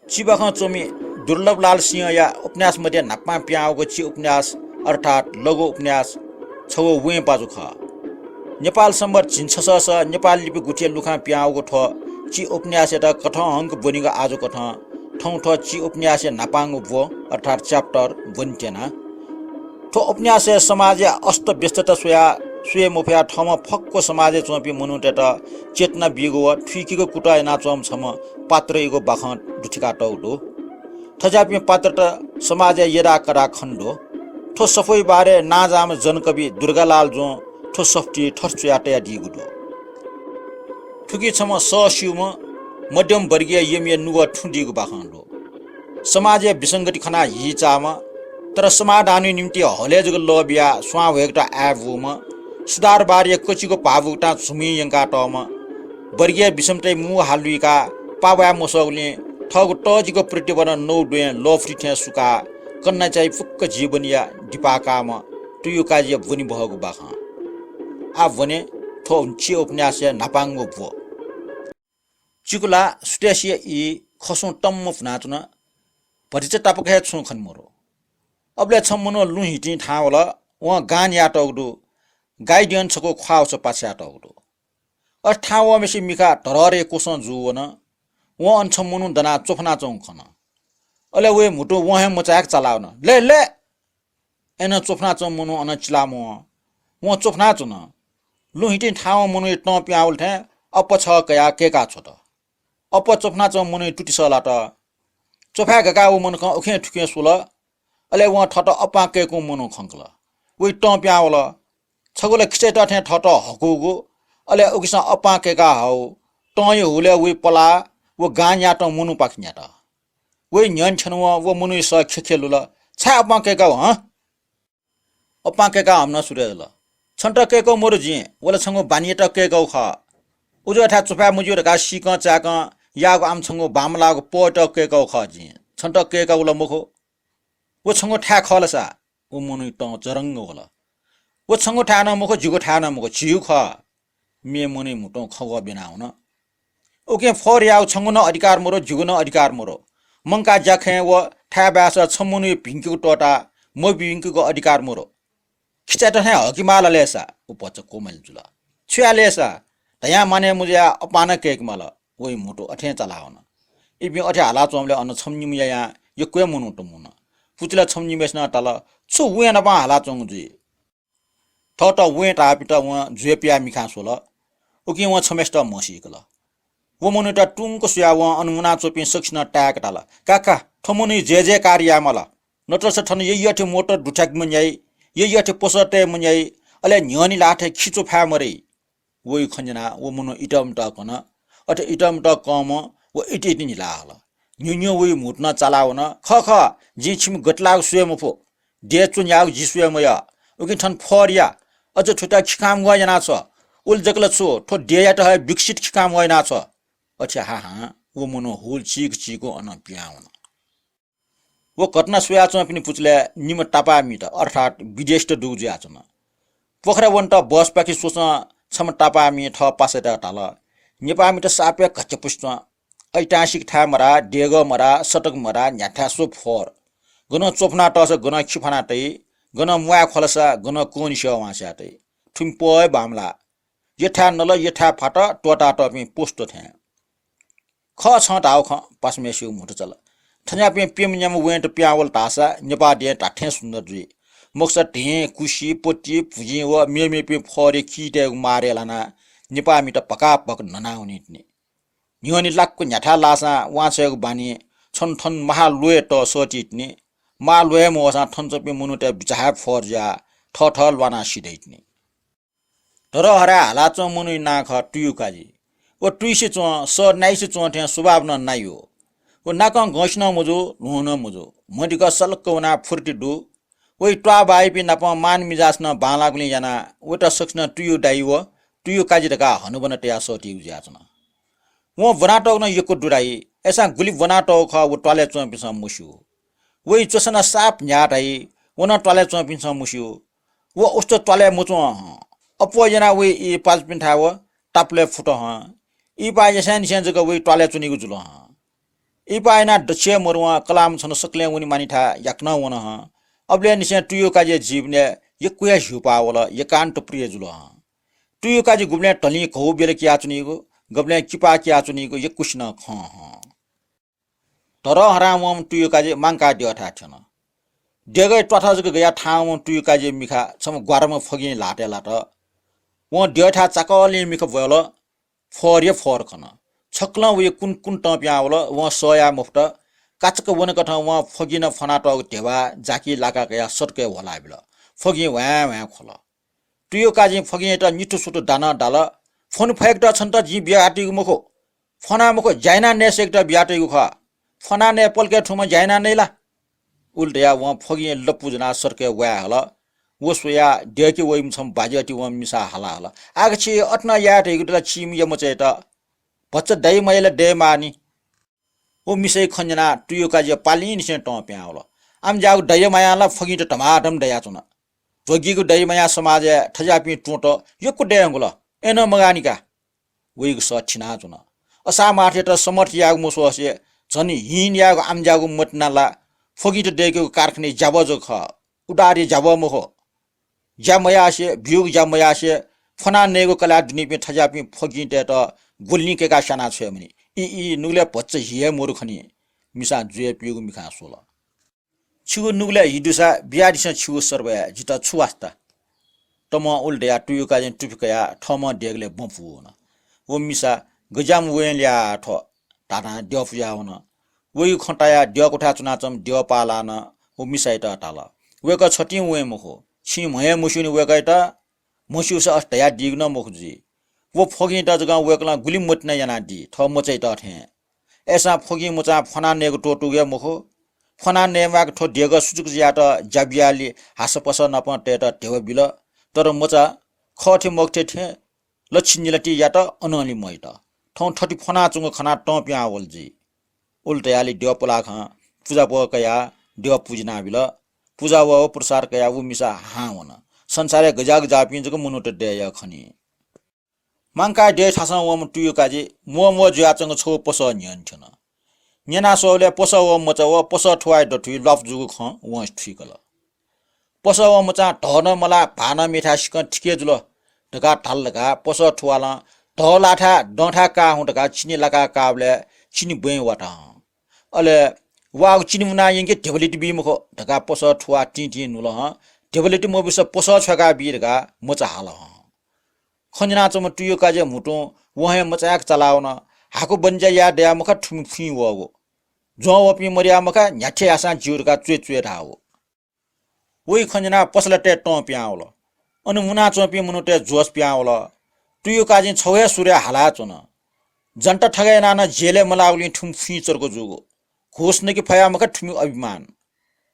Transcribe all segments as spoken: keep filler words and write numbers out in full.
चिबाखं च्वमि दुर्लभलाल सिंहया उपन्यास मध्ये न्हापां पिहां वःगु चिउपन्यास अर्थात् लघु उपन्यास छगू वें पाजु खः। नेपाल सम्बत झिंछसःस नेपाल लिपि गुथिया लुखां पिहां वःगु थ्व चिउपन्यासयात कथं हंक ब्वनीगु आजुकथं थौं थ्व चिउपन्यासया न्हापांगु ब्व अर्थात् chapter ब्वने त्यना। थ्व उपन्यासय् समाजया अस्त व्यस्तता स्वयाः स्वये मफयाः थःम्हं फक्व समाजय् च्वंपिं मनूतय्त चेतना बीगु व थुइकेगु कुतः यानाच्वंम्ह छम्ह पात्रयागु बाखं दुथिकातःगु दु। थज्याःपिं पात्रत समाजय् यदाकदा खने दु। थ्व सफूया बारे नांजाःम्ह जनकवि दुर्गालाल जुं थ्व सफुतिइ थथे च्वयाः तयादीगु दु। थुकी छम्ह सः स्यूम्ह मध्यम वर्गीय यमिया नुगः थुं दीगु बाखं दु। समाजया विसंगति खनाः हिचाःम्ह, तर समाधानया निंतिं हलय् जक लः बियाः स्वां ह्वय्‌केत आय् बूम्ह, सुधारवादया कचिगु भावुकतां झुम्ही यंकातःम्ह, वर्गीय विषमताय् मू हालुइकाः पाः ब्वाये मसःगुलिं थःगु तःजिक प्रतिभां नौ द्वँय् लःफुति थें सुकाः कन्नाचाइ फुक्क जीवनया दिपाः काःम्ह तुयुकाजीया ब्वने बहःगु बाखं। आः ब्वने थ्व चिउपन्यासया न्हापांगु ब्व। चिकुला सुथसिया ई खसुं तम्म भुनाच्वन। भतिचा तापाक हे छुं खने मरु। अबलय् छम्ह मनू लुँ हितिं थाहां वल। वं गान याःतःगु दु। गाइडियन छकू ख्वाःवसः पाछ्यातःगु दु। अथे थाहां वःम्हेसिया मिखा धरहरया क्वसं जू वन। वं अन छम्ह मनू दनाः च्वफुनाच्वंगु खन। अले वया म्हुतु वं हे मचाय्‌क चालावन। ले, ले! अय्‌नं च्वफुनाच्वंम्ह मनू अन चिलामवं। वं च्वफुनाच्वन। लुँ हितिं थाहां वःम्ह मनूया तं पिहां वल थें अप्पा छगः कयाः कय्‌का छ्वत। अप्पा च्वफुनाच्वंम्ह मनूया तुति सःलात। च्वफाय् गाकाः व मनुखं उखें थुखें स्वल। अले वं थःत अप्पां कय्‌कूम्ह मनू खंकल। वया तं पिहां वल। छगू ला खिचय्‌त थें थःत हकूगु, अले उकिसं अप्पां कय्‌का हःगु। तंया हुलय् वया पलाः व गान याःतःम्ह मनूपाखे न्ह्यात। वया न्ह्यःने थ्यन वं व मनूया सः खेखे लुल। छाय् अप्पां कय्‌कागु हँ? अप्पां कय्‌काः हःम्ह नं सुरु जुल। छन्त कय्‌कागु मरु जिं, व ला छंगु बानीयात कय्‌कागु खः। उजुयाथाय् च्वफाय् मज्यू धकाः सीकं चाय्‌कं याःगु आम छंगु बांमलाःगु पःयात कय्‌कागु खः जिं। छन्त कय्‌कागु ला मखु। व छंगु थाय् खः ला सा? व मनूया तं चरंग वल। व छंगु थाय् नं मखु, जिगु थाय् नं मखु, झीगु खः। मेम्ह मनूया म्हुतुं खँग्वः ब्यनावन। उकिं फोहोर यायेगु छंगु नं अधिकार मरु, जिगु नं अधिकार मरु। मंकाः ज्याखँय् व थाय् बाय्‌सा छम्ह मनूया भिंकेगु त्वःताः मभिंकेगु अधिकार मरु। खिचाय्‌त थें हकिमाल ले सा, व भचा क्वमलि जुल। छु याये ले सा? धयां मानय् मजुयाः अप्पां नं कय्‌केमाल। वया म्हुतु अथें चालावन। इपिं अथे हालाच्वंबलय् अन छम्ह निम्ह यायां यक्व हे मनूत मुन। पुचलय् छम्ह निम्हय्‌सिनं धाल, छु वें नापं हालाच्वंगु जुइ? थःत वें धाःपिन्त वं जुया पियाः मिखां स्वल। उकिं वं छम्हय्‌सित म्हसीकल। व मनूयात तुंक स्वयाः वं अन मुनाच्वंपिं सकसिनं ताय्‌काः धाल, का का, थ्व मनूया जयजयकार यायेमाल। नत्रस थन यःयःथें मोटर दुथ्याके मन्याइ, यःयःथें पसः तये मन्याइ, अले न्ह्यःने ल्हाथय् खिचु फाये मदइ। वया खँ न्यनाः व मनू इतःमितः कन। अथे इतःमितः कंम्ह व इतिइति न्हिलाः हल। न्ह्यू न्ह्यू वया म्हुतु नं चालावन। खः खः, जिं छिमि गतिलाःगु स्वये मफु। देय् च्वन्याःगु जि स्वये मयः। उकिं थन फोहोर या। अझ थुइत खिकांम्ह व यानाछ्व। उलि जक ला छु, थ्व देय्‌यात हे विकसित खिकांम्ह व यानाछ्व। अथे हाहां व मनू हुल चीक चीक अनं पिहां वन। व घटना स्वयाच्वंपिनि पुचलय् निम्ह तापाःमित अर्थात् विदेशीत दुगु जुयाच्वन। पोखरा वनेत बसपाखे स्वसं छम्ह तापाःमि थः पासायात धाल, नेपाःमित साप हे घच्यापुसे च्वँ। ऐतिहासिक थाय् मधाः, देगः मधाः, सडक मधाः, न्ह्याथाय् स्व फोहोर। गनं च्वफुना तःसा गनं खिफाना तइ, गनं म्वाये ख्वलसा गनं कनिसें वांछ्वया तइ। थुमि पः हे बांमलाः। यथाय् नल, यथाय् फात, त्वःतातःपिं पोस्त थें। खः छं धाःगु खँ, पासाम्हय्‌सिगु म्हुतु चल। थज्याःपिं प्यम्ह न्याम्ह वेंत पिहां वल धाःसा नेपाः दें धात्थें सुन्दर जुइ। मखुसा धें, कुसि, पति, भुजिं व मेमेपिं फोहोरया कितय्‌गु मारय् लानाः नेपाःमित भकाभक न्हना वनीतिनि। न्ह्यःने लाक्क न्ह्याथाय् लाःसां वांछ्वयेगु बानी छन्हु थन महाल्वय् तः सःतीतिनि। महाल्वय् मवःसां थन च्वंपिं मनूतय् बिचाः हे फोहोर जुयाः थःथः ल्वानाः सी दइतिनि। धरोहरय् हालाच्वंम्ह मनूया नां खः तुयुकाजी। व तुइसे च्वं, सः नाइसे च्वं थें स्वभाव नं नायु। व नाकं घँसे नं मजू, ल्वहं नं मजू। म्हदिक्क सलक्क वनाः फुर्ति दु। वया त्वाःबाःयापिं नाप मान मिजासं नं बांलाःगुलिं यानाः वयात सकसिनं तुयु दाइ व तुयुकाजी धकाः हनाबना तयाः सःतीगु जुयाच्वन। वं ब्वनातःगु नं यक्व दु धाइ, अय्‌सां गुलि ब्वनातःगु खः व त्वालय् च्वंपिन्सं मस्यू। वया च्वसा नं साप न्ह्याः धाइ, व नं त्वालय् च्वंपिन्सं मस्यू। व उस्ता त्वालय् मच्वं हं। अप्वः यानाः वया ई पाजुपिन्थाय् व तापुलय् फुत हं। इहिपाः यसेंनिसें जक वया त्वालय् च्वनीगु जुल हं। इपाः यानाः दच्छि हे मरु हं, कलाःम्ह छन्हु सकलें वनेमानिथाय् याकनं वन हं। अबलय् निसें तुयुकाजीया जीवनय् यक्व हे ह्यूपाः वल, एकान्त प्रिय जुल हं। तुयुकाजी गुबलें धलिं घौ बेला कियाच्वनीगु, गबलें किपाः कियाच्वनीगु यक्वसिनं खं हं। धरहरां वंम्ह तुयुकाजी मांकाः द्यःथाय् थ्यन। देगःया त्वाथः जक गयाः थाहां वंम्ह तुयुकाजीया मिखा छम्ह ग्वाराम्ह फगिं ल्हातय् लात। वं द्यःथाय् चाकःलिं मिखा ब्वल। फर हे फर खन। छकलं वया कुन कुन तं पिहां वल। वं सह याये मफुत। काचाक्क वनेकथं वं फगिं नं फ्वनातःगु ध्यबा जाकिं लाका कयाः सतकय् ह्वला बिल। फगिं ह्वाँय् ह्वाँय् ख्वल। तुयुकाजीं फगिंयात निथुसुथु दानं धाल, फ्वने फय्केत छन्त जिं बियातइगु मखु। फ्वना मखु, ज्या यानाः नये सय्केत बियातइगु खः। फ्वना नये पलकय् थुम्हं ज्या यानाः नइ ला? उलि धयाः वं फगिंया लँपु ज्वनाः सतकय् वाये हल। व स्वयाः द्यःके वइम्ह छम्ह बाज्याति वंम्ह मिसां हाला हल, आः का, छि अथे नं याये धइगु दु ला छिमि यमचायात? भचा दइ मयाइ ला दयेमाःनि। व मिसाया खँ न्यनाः तुयुकाजीया पालिंनिसें तं पिहां वल। आमज्याःगु दया मायां ला फगिंत धमाधम दयाच्वन। ध्वगीगु दया मायां समाजय् थज्याःपिं त्वँत यक्व दयेधुंकल, अय्नं मगाःनि का। वइगु सः थिनाच्वन। असामर्थयात समर्थ यायेगु मस्वसे झन हीन यायेगु आमज्याःगु मतिना ला फगिंत दय्केगु कारखानाया ज्याभः जक खः, उदारया ज्याभः मखु। ज्या मयासे, ब्यूगु ज्या मयासे फ्वनाः नयेगु कलाः दुनिपिं थज्याःपिं फगिंतय्त गुलिं कय्काः स्याना छ्वये मनि। ई, ई, नुगलय् भचा हि हे मरु खनी। मिसां जुयाः पिउगु मिखां स्वल। छिगु नुगलय् हि दुसा बियादिसँ छिगु सर्वया, जितः छु वास्ता? तमं उलि धयाः तुयुकाजीं तुफि कयाः थःम्हं देगलय् बँ पुवन। व मिसा गज्याःम्ह वय् ल्याः थ्व धाधां द्यः पुजाः वन। वइगु खँ तायाः द्यः क्वथाय् च्वनाच्वंम्ह द्यःपालानं व मिसायात धाल, वय्कः छतिं वँय् मखु, छिं म्हं हे मस्यूनि वय्कःयात। म्हस्यूसा अथे धयादीगु नं मखु जुइ। व फगिंत जकं वय्कलं गुलि मतिना यानादी, थः मचायात थें। अय्सां फगिं मचां फ्वनाः नयेगु त्वःतूगु हे मखु। फ्वनाः नयेमाःगु थ्व देगः सुचुक जुयात ज्या बियालि हासपसः नापं तयेत ध्यबा बिल। तर मचा खः थें मखु थें थें लच्छि निलाति यात, अनंलि मयात। थौं थथे फ्वनाच्वंगु खनाः तं पिहां वल जुइ। उलि धयालि द्यःपालाखं पुजाभ्वः कयाः द्यः पुज्यानाबिल। पुजाभ्वः व प्रसाद कयाः व मिसा हाहां वन। संसारय् गज्याःगज्याःपिं जक मनूत दय् याः खनी। मांकाः द्यःथासं वंम्ह तुयुकाजी म्वःम्वः जुयाच्वंगु छगू पसः न्ह्यःने थ्यन। न्यना स्वःबलय् पसः व मचा व पसः थुवाःया दथुइ ल्वापु जूगु खँ वं थुइकल। पसः व मचां धः नं मलाः, भाः नं मेथाय् सिकं थिके जुल धकाः धाल धकाः पसः थुवालं धः लाःथाय् दंथाय् का हुँ धकाः चिनि लाकाः काःबलय् चिनि ब्वँय् वात हं। अले वाःगु चिनि मुनाः यंके ध्यबा लित बी मखु धकाः पसः थुवाः तिं तिं न्हुल हं। ध्यबा लित मबीसा पसः छ्वय्काः बी धकाः मचा हाल हं। खँ न्यनाच्वंम्ह तुयुकाजीया म्हुतुं वहँय् मचाय्क चालाः वन। हाकु बनिज्या याये दयाः मखा थुमि फुइँ वःगु। ज्वं वःपिं मदयाः मखा, न्ह्याथे याःसां ज्यू धकाः च्वय् च्वय् धाः व। वइ खँ न्यनाः पसलतय् तं पिहां वल। अन मुनाच्वंपिं मनूतय् जोश पिहां वल। तुयुकाजीं छगू हे सुरय् हालाच्वन। जनता थगय् यानाः नं जेलय् मलाःगुलिं थुमि फुइँ चर्को जूगु। घुस नके फयाः मखा थुमिगु अभिमान।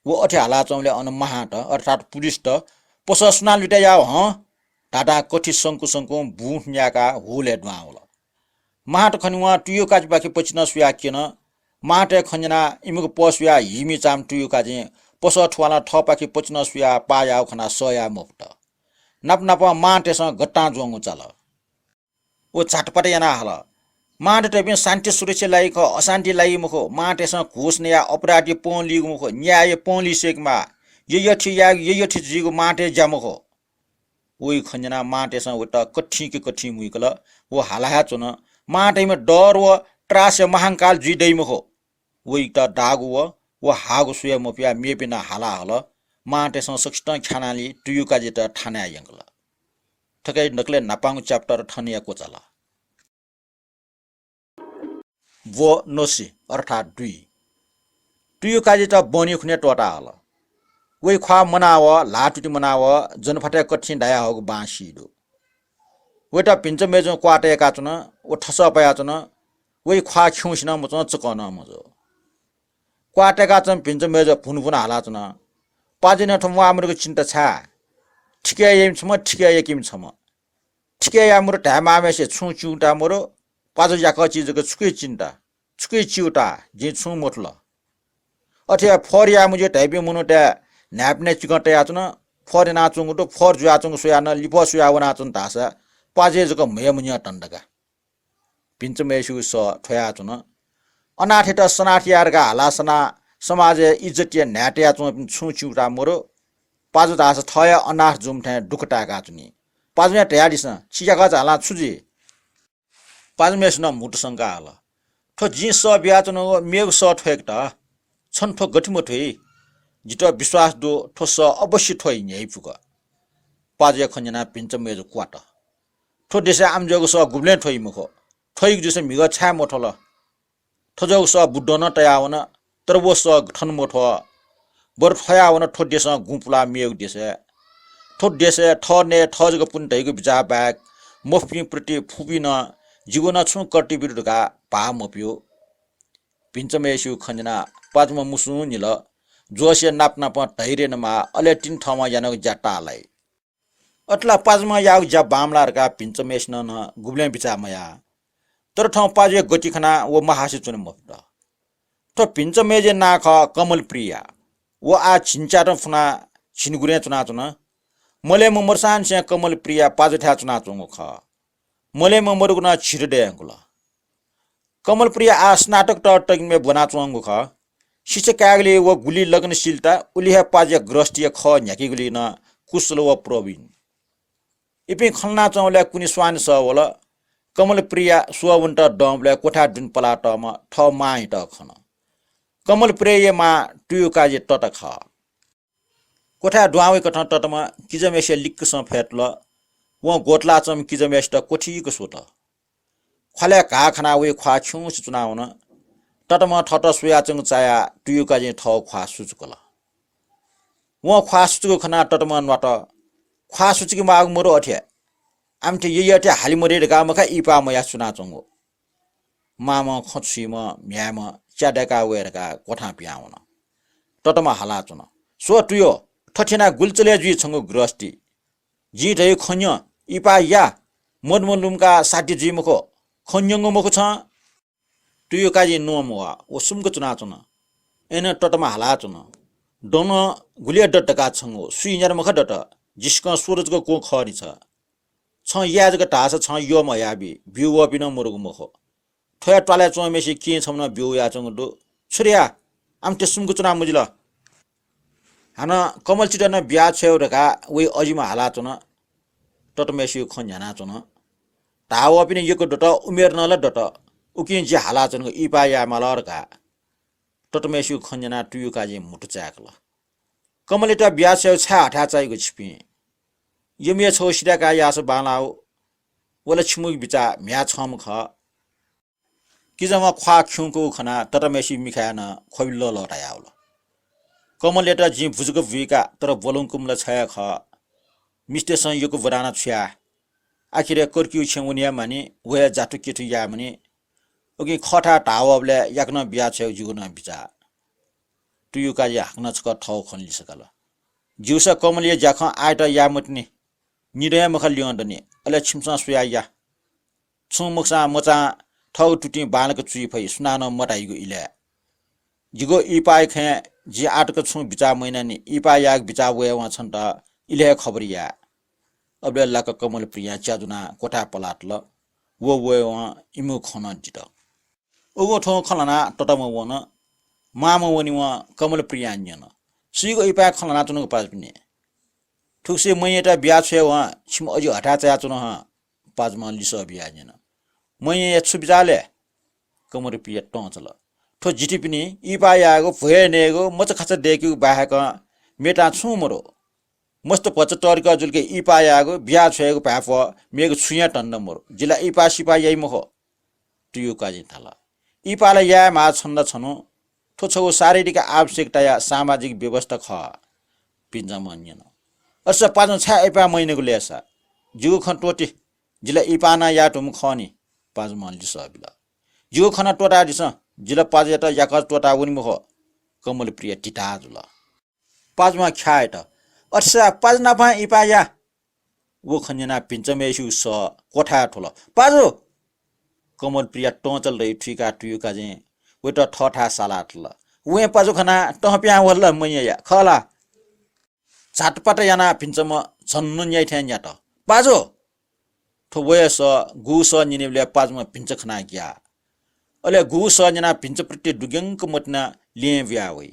व अथे हालाच्वंबलय् अन महान्त अर्थात् पुलिसत पसः सुनां लुतय् याः हं धाधां कथि संकु संकुं बुँ न्याय्काः हुलय् दुहां वल। महान्त खनेवं तुयुकाजीपाखे पचिनं स्वयाः क्यन। महान्तया खँ न्यनाः इमिगु पः स्वयाः हीमि चाःम्ह तुयुकाजीं पसः थुवालं थःपाखे पचिनं स्वयाः पाः याःगु खनाः सह याये मफुत। नाप नापं महान्तय्सं गतां ज्वंगु चाल। व झातपात यानाः हाल, महान्ततय्पिं शान्ति सुरक्षा लागि खः, अशान्ति लागि मखु। महान्तय्सं घुस नयाः अपराधया पं लीगु मखु, न्यायया पं ली सय्केमाः। ययथि यायेगु ययथि जुइगु महान्तया ज्या मखु। वइ खँ न्यनाः महान्तय्सं वइत कथिंके कथिं मुइकल। व हाला हे च्वन। महान्तय्म्ह डर व त्रासया महांकाल जुइ दइ मखु। वइत दाःगु व, व हाःगु स्वये मफयाः मेपिन्त हाला हल। महान्तय्सं सकसितं ख्यानालि तुयुकाजीत थानाय् यंकल। थुकी दकलय् न्हापांगु chapter थन हे क्वचाल। ब्व नोसि अर्थात् दुई। तुयुकाजीत बहनी खुन्हु त्वःता हल। वइ ख्वाः मनाव, ल्हाः तुति मनाव, जनफातय् कथिं दायाहःगु बां सी दु। वइत भिन्चा मय्जुं क्वाः तय्काच्वन, व थसः पायाच्वन, वइ ख्वाः खिउँसे नं मच्वं, चकः नं मजू। क्वाः तय्काच्वंम्ह भिन्चा मय्जु भुन भुन हालाच्वन, पाजुं नं थ्व म्वाःमदुगु चिन्ता छाय्? थिकय् याइम्ह छम्ह, थिकय् याकीम्ह छम्ह। थिकय् याये मदु धायेमाःम्हय्सित छुं च्यूताः मदु, पाजु याकःचि जक छुकिया चिन्ता, छुकिया च्यूताः, जिं छुं मथुल। अथे हे फर याये मज्यू धाइपिं मनूतय् न्हाय्पनय् चिकं तयाच्वन, फर यानाच्वंगु दु, फर जुयाच्वंगु स्वयाः नं लिफः स्वयाः वनाच्वन धाःसा पाजय् जक म्हय् मन्यं तन धकाः। भिन्चा मय्सिगु सः थ्वयाच्वन। अनाथयात सनाथ याये धकाः हाला सनाः समाजय् इज्जतया न्हाय् तयाच्वंपिं छुं च्यूताः मरु। पाजु धाःसा थः हे अनाथ जूम्ह थें दुःख ताय्काच्वनी। पाजुयां धयादिसँ, छि याकः झालां छु जुइ? पाजुम्हेसिनं म्हुतु संकाः हल, थ्व जिं सः बियाच्वनागु मेगु सः थ्वयेकेत। छन्त थ्व गथे मथ्वइ? जितः विश्वास दु, थ्व सः अवश्य थ्वइ न्ह्यइपुक। पाजुया खँ न्यनाः भिन्चा मय्जु क्वात। थ्व देशय् आमजूगु सः गुबलें थ्वइ मखु। थ्वइगु जूसा म्हिगः छाय् मथ्वल? थज्याःगु सः बुद्धं नं तयावन, तर व सः थन मथ्वः। बरु थ्वयावन थ्व देशं गुँ पुलाः मेगु देशय्। थ्व देशय् थः नये थः जक पुनि धइगु बिचाः बाहेक मफुपिं प्रति फुपिं नं जिगु नं छुं कर्तव्य दु धकाः भाः मप्यू। भिन्चाम्हेसिगु खँ न्यनाः पाजुम्ह मुसुं निल। जोशया नाप नापं धैर्य नमाः, अले तिनि थःम्हं यानागु ज्या ताःलाइ। अथे ला पाजुम्हं याःगु ज्या बांमलाः धकाः भिन्चाम्हेसिनं नं गुबलें बिचाः मयाः। तर थौं पाजुया गति खनाः व महासे च्वने मफुत। थ्व भिन्चाम्हेजुया नां खः कमलप्रिया। व आः झिंच्यातं फुनाः झिंगुरें च्वनाच्वन। मले ममरुसांनिसें कमलप्रिया पाजुथाय् च्वनाच्वंगु खः। मले ममरुगु नं झिदँ दयेगु खः। कमलप्रिया आः स्नातकोत्तर तगिमय् ब्वनाच्वंगु खः। शिक्षा कायेगुलिइ व गुलि लगनशीलता, उलि हे पाजुया गृहस्थीया खः न्ह्याकेगुलिइ नं कुशल व प्रवीण। इपिं खँ ल्हानाच्वंबलय् कुने स्वाने सः वल। कमलप्रिया स्वः वनेत दंबलय् क्वथाय् दुने पलातःम्ह थः मांयात खन। कमलप्रियाया मां तुयुकाजी तता खः। क्वथाय् दुहां वय्कथं तताम्ह किजाम्हेसिया लिक्कसं फय्तल। वं ग्वतुलाच्वंम्ह किजाम्हेसित क्वथिक स्वत। ख्वालय् घाः खनाः वया ख्वाः खिउँसे च्वनावन। तताम्हं थःत स्वयाच्वंगु चायाः तुयुकाजीं थःगु ख्वाः सुचुकल। वं ख्वाः सुचुकूगु खनाः तताम्हं न्वात। ख्वाः सुचुके माःगु मदु अथे। आमथे यय् अथे हाले मदइ धकाः मखा इहिपाः मयाः च्वनाच्वंगु। मांम्हं खँ छुइम्ह म्ह्याय्म्ह च्या दय्काः वये धकाः क्वथां पिहां वन। तताम्हं हालाच्वन, स्व तुयु, थथे यानाः गुलि चले जुइ छंगु गृहस्थी। जिं धयागु खँ न्यँ, इहिपाः या, मदुम्ह लुमंकाः साध्य जुइ मखु, खँ न्यंगु मखु छं। तुयुकाजीं न्वं मवाः, व सुम्क च्वनाच्वन। अय्नं तताम्हं हालाच्वन, दँ नं गुलि हे दत धकाः छंगु, सुइ न्यात मखा दत, जिसिकं स्वदँ जक क्वँ खः नि छ। छं याये जक धाःसा छं यःम्ह हयाबी, ब्यू वःपिं नं मदुगु मखु। थ्वया त्वालय् च्वंम्हेसिया केहेँ छम्ह नं ब्यू वयाच्वंगु दु। छु धया? आमथे सुम्क च्वना मजिल। हानं कमलचित नं बियाछ्वयेगु धकाः वया अजिम्हं हालाच्वन। तताम्हेसिगु खँ न्ह्यानाच्वन। धाः वःपिं नं यक्व दत, उमेर नं ला दत। उकिं जिं हालाच्वनागु इहिपाः यायेमाल धकाः। तताम्हेसिगु खँ न्यनाः तुयुकाजीं म्हुतु चाय्कल। कमलयात बियाछ्वयेगु छाय् हथाय् चाइगु छिपिं? यमया छगू सिधय्काः याःसा बांलाः। व ला छिमिगु बिचाः म्ह्याय् छंम्ह खः। किजाम्हं ख्वाः खिउँकूगु खनाः तताम्हेसिया मिखाय् नं ख्वबि लःल्वः धायावल। कमलयात जिं बुजुक बुइका, तर ब्वलंकुम्ह ला छ हे खः। मिस्तय्सं यक्व ब्वनाः नं छु याये? आखिरय् कर्किउ छेँ वने हे मानि, व हे जाथु केथु याये मानि। उकिं खःथाय् धाः वःबलय् याकनं बियाछ्वयेगु जिगु नं बिचाः। तुयुकाजीं हाकनं छकः थःगु खँ लिसः काल। ज्यूसा कमलया ज्याखँ आःयात याये मतिनि। निदँ हे मखा ल्यं दनि, अले छिमिसं स्वयाः या। छुं मखुसां मचां थःगु तुतिं बांलाक चुइ फइ, सुनानं मताइगु इलय्। जिगु इहिपाःया खँय् जिं आःतक छुं बिचाः मयानानि, इहिपाः यायेगु बिचाः वयेवं छन्त इलय् हे खबर याये। अबलय् लाक्क कमलप्रियां च्या ज्वनाः क्वथाय् पलातल। व वयेवं इमिगु खँ नं दित। उगु थ्व खँ ल्हानाः तताम्ह वन। मांम्ह वनेवं कमलप्रियां न्यन, सुयागु इहिपाःया खँ ल्हानाच्वनागु पाजुपिनि? थुगुसी मय्‌यात बियाछ्वयेवं छिमि अजि हथाय् चायाच्वन हं। पाजुम्हं लिसः बियाः न्यन, मय्‌या छु बिचाः ले? कमलप्रिया तं चल। थ्व जिथिपिनि इहिपाः यायेगु, भ्वय् नयेगु, मचाखाचा दय्केगु बाहेकं मेथां छुं मदु। मस्त भचा तःधिकः जुल कि इहिपाः यायेगु, बियाछ्वयेगु भाय्‌प्वः मेगु छुं हे धन्दा मदु। जि ला इहिपाः सिहिपाः याइ मखु। तुयुकाजीं धाल, इहिपाः ला यायेमाः छन्त छन्हु। थ्व छगू शारीरिक आवश्यकताया सामाजिक व्यवस्था खः। भिन्चाम्हं न्यन, अय्‌सा पाजुं छाय् इहिपाः मयानागु लय्‌सा? जिगु खँ त्वःति। जि ला इहिपाः नं याये धुंम्ह खः नि। पाजुम्हं लिसः बिल, जिगु खँ नं त्वःतादिसँ। जि ला पाजुयात याकःचा त्वःताः वनी मखु। कमलप्रिया धिताः जुल। पाजुम्हं ख्याः यात, अथेसा पाजु नापं इहिपाः या। व खँ न्यनाः भिन्चाम्हेसिगु सः क्वथाय् थ्वल। पाजु! कमलप्रिया तं चल धइगु थुइकाः तुयुकाजीं वयात थःथाय् सालातल। वं पाजु खनाः तं पिहां वल ला मय्‌या, खः ला? झातपात यानाः भिन्चाम्ह झन न्याइ थें न्यात। पाजु! थ्व वया सः, गुगु सः न्यनेबलय् पाजुम्ह भिन्चा खनाः ग्याः। अले गुगु सः न्यनाः भिंचप्रति दुग्यंक मतिना लिं बुया वइ।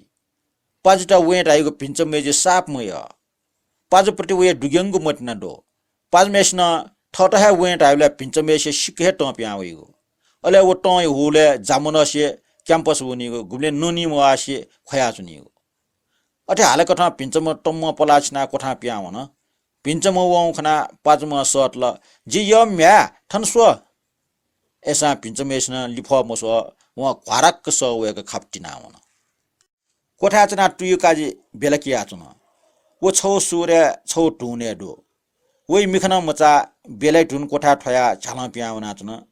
पाजुत वये धाइगु भिंचम्हय्‌जुं साप मयः। पाजुप्रति वये दुग्यंक मतिना दु। पाजुम्हय्‌सिनं थःत हे वये धाइबलय् भिंचम्हय्‌सिया सिक्क हे तं पिहां वइगु। अले व तंया हुलय् जामनसे क्याम्पस वनीगु, गुबलें ननी मवासे ख्वयाच्वनीगु। अथे हालकथं भिंचम्ह तम्वं पलाः छिनाः क्वथां पिहां वन। भिंचम्ह वंगु खनाः पाजुम्हं सःतल, "जि यःम्ह म्ह्याय्, थन स्व।" अय्‌सां भिंचम्हय्‌सिनं लिफः मस्वः, वं घ्वाराक्क सः वय्‌क खापा तिनाः वन। क्वथाय् च्वनाः तुयुकाजी बेला कियाच्वन। व छगू सुरय् छगू धुनय् दु। वइ मिखा नं मचाः, बेलाया धुन क्वथाय् थ्वयाः झ्यालं पिहां वनाच्वन।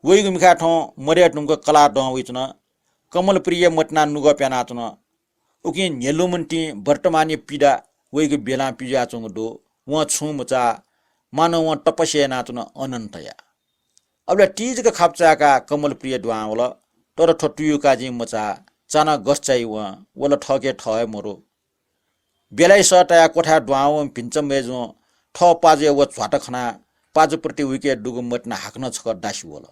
वइगु मिखाय् थौं मदये धुंक कलाः दं वइच्वन। कमलप्रिया मतिनाः नुगः प्यानाच्वन। उकिं न्ह्यलुमन्तिं वर्तमानया पीडा वइगु बेलां पिज्याच्वंगु दु। वं छुं मचाः, मानवं तपस्या यानाच्वन अनन्तया। अबलय् तिजक खापा चाय्‌काः कमलप्रिया दुहां वल। तर थ्व तुयुकाजीं मचाः, चान्हः गथे चाइ वं, व ला थःके थः हे मदु। बेलाया सः तयाः क्वथाय् दुहां वंम्ह भिंचम्हय्‌जुं थः पाजुया व झ्वाता खनाः पाजुप्रति वइके दुगु मतिना हाकनं छकः दासि वल।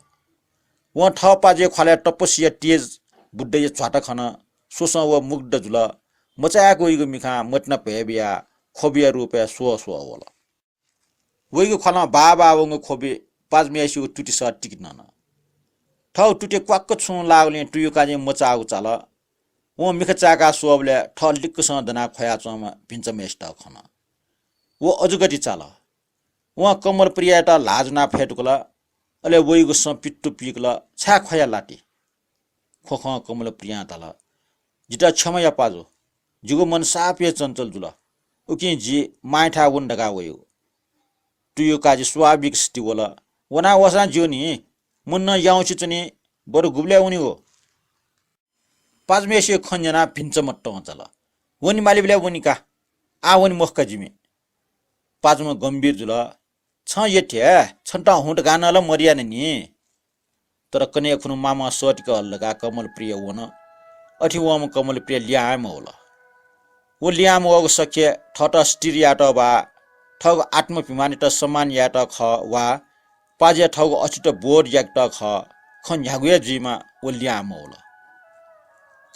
वं थः पाजुया ख्वालय् तपस्या तेज बुद्धया झ्वाता खन। स्वसं व मुग्ध जुल। मचाय्‌क वइगु मिखां मतिना भय् बियाः ख्वबिया रूपय् स्वः स्वः वल। वइगु ख्वालं बाः बाः वंगु ख्वबि पाजुम्हय्‌सिगु तुति सः तिकि नन। थःगु तुतिइ क्वाक्क छुं लाःगुलिं तुयुकाजीं मचाःगु चाल। वं मिखा चाय्‌काः स्वःबलय् थः लिक्कसं दनाः ख्वयाच्वंम्ह भिंचम्हय्‌सित खन। व अजूगति चाल। वं कमलप्रियायात ल्हाः ज्वनाः फय् तुकल। अले वइगु सँ पित्तु पीकल, "छाय् ख्वया लाति?" ख्वखं कमलप्रियां धाल, "जितः क्षमा या पाजु, जिगु मन साप हे चञ्चल जुल। उकिं जि मांयाथाय् वने धकाः वयागु।" तुयुकाजी स्वाभाविक स्थिति वल। "वना वःसां ज्यू नि, मन नं याउँसे च्वनी, बरु गुबलय् वनेगु?" पाजुम्हय्‌सिया खँ न्यनाः भिंचम्ह तं चाल। "वने मालीबलय् वनी का, आः वने मखु का जिमि।" पाजुम्ह गम्भीर जुल। "छं यथे हे, छन्त हुँ धकाः नं ला मदयानि नि।" तर कन्हय् खुन्हु मामं सःतिक हल धकाः कमलप्रिया वन। अथे वंम्ह कमलप्रिया लिहां हे मवल। व लिहां मवःगु शक्य थःत स्थिर यायेत वा थःगु आत्माभिमानयात सम्मान यायेत खः वा पाजुया थःगु अस्तित्व बोध याकेत खः, खँ न्ह्यागु हे जुइमा व लिहां मवल।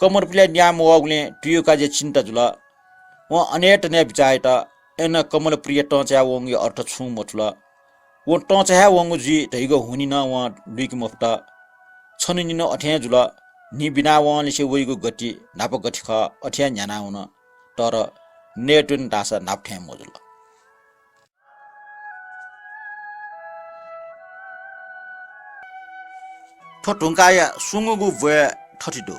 कमलप्रिया लिहां मवःगुलिं तुयुकाजीया चिन्ता जुल। वं अनेतने बिचाः यात, अय्‌नं कमलप्रिया तं चाय् वंगुया अर्थ छुं मथुल। वं तं चाय् हे वंगु जुइ धइगु हुनि नं वं लुइके मफुत। छन्हु निन्हु अथें जुल। न्हि बिना वंलिसे वइगु गति न्हापा गथे खः, अथे हे न्ह्याना वन। तर नयेत्वने धाःसा न्हापा थें मजुल। थ्व धुंकाःया स्वंगूगु ब्वय् थथे दु।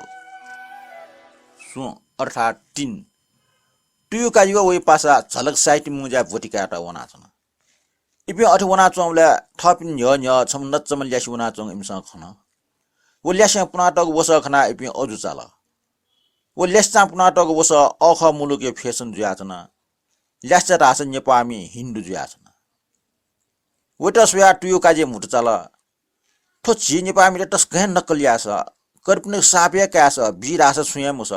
स्वँ अर्थात् तीन। तुयुकाजी व वइ पासा झलक साहित्य मुँज्याय् ब्वति कायेत वनाच्वन। इपिं अथे वनाच्वंबलय् थःपिं न्ह्यः न्ह्यः छम्ह नच्चम्ह ल्यासे वनाच्वंगु इमिसं खन। व ल्यासें पुनातःगु वसः खनाः इपिं अजू चाल। व ल्यासेचां पुनातःगु वसः अःखः मुलुकया fashion जुयाच्वन। ल्यासेचा धाःसा नेपाःमि हिन्दू जुयाच्वन। वइत स्वयाः तुयुकाजी म्हुतु चाल। थ्व झी नेपाःमित तसकं हे नक्कल याःस, कर्पिनिगु साप हे कायेस, बी धाःसा छुं हे मस।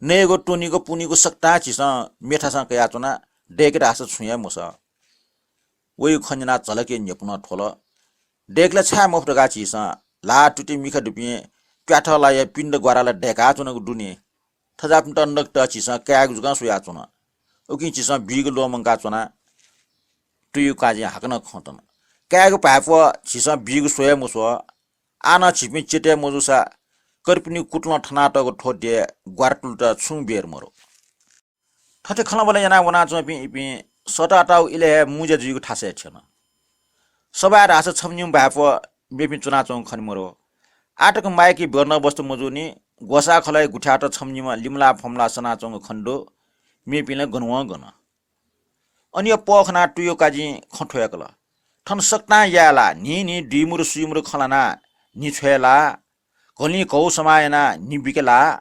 नयेगु, त्वनेगु, पुनेगु सकतां झीसं मेथासं कयाच्वना, दय्‌के धाःसा छुं हे मस। वइगु खँ न्यनाः झलकया न्ह्यपुनं थ्वल। दय्‌के ला छाय् मफु धकाः झीसं ल्हाः तुति मिखा दुपिं प्याथः लाया पिण्ड ग्वाराला दय्‌काच्वनागु दु नि। थज्याःपिन्त नकत झीसं कायेगु जुकां स्वयाच्वन। उकिं झीसं बीगु ल्वःमंकाच्वना। तुयुकाजीं हाकनं खँ तन। कायेगु भाय्‌प्वः झीसं बीगु स्वये मस्वः। आः नं झीपिं चेतय् मजूसा कर्पिनिगु कुतलं थनातःगु थ्व देय् ग्वारातुलत छुं बेर मरु। थथे खँल्हाबल्हा यानाः वनाच्वंपिं इपिं सःतातःगु इलय् हे मुँज्या जुइगु थासय् थ्यन। सभाय् धाःसा छम्ह निम्ह भाय्‌प्वः मेपिं च्वनाच्वंगु खने मरु। आःतक माइकी बन्दोबस्त मजूनि, ग्वसाः खलःया गुथ्याःत छम्ह निम्ह लिमलाः फमलाः सनाच्वंगु खने दु, मेपिं ला गन वं गन। अन व पः खनाः तुयुकाजीं खँ थ्वय्‌कल। थन सकतां याये ला, न्हिं न्हिं दुइमुरु सुइमुरु खँ ल्हानाः न्हि छ्वये ला, घलिं घौ समाः यानाः न्हि बिके ला,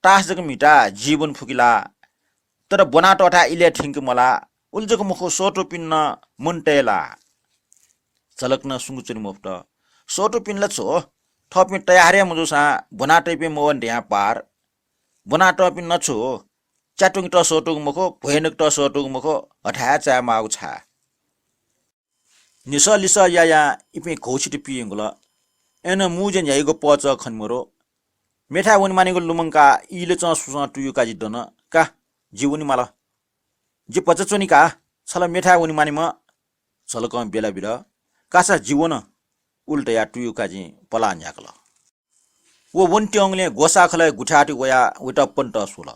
तास जक म्हिताः जीवन फुके ला, तर ब्वनातःथाय् इलय् थ्यंके मलाः, उलि जक मखु सःतूपिन्त नं मन तये ला। झलक नं सुंक च्वने मफुत। सःतूपिं ला छु, थःपिं तयार हे मजूसां ब्वनातःपिं मवने धयां पार। ब्वनातःपिं नं छु, च्यात्वंकेत सःतूगु मखु, भ्वय् नकेत सःतूगु मखु, हथाय् चायेमाःगु छाय्। न्हिसः लिसः यायां इपिं घौछिति पियंकुल। अय्नं मू ज्या न्ह्याइगु पहःचः खने मरु। मेथाय् वनेमानिगु लुमंकाः इलचं सुसं तुयु काजि दन। का, जि वनेमाल। जि भचा च्वनी का, छ ला मेथाय् वनेमानिम्ह। झलकं बेला बिल। कासा, जि वन। उलि धयाः तुयु काजिं पलाः न्ह्याकल। व वनेत्यंगुलिं ग्वसाःखलय् गुथ्याःति वयाः वइत पन्त स्वल।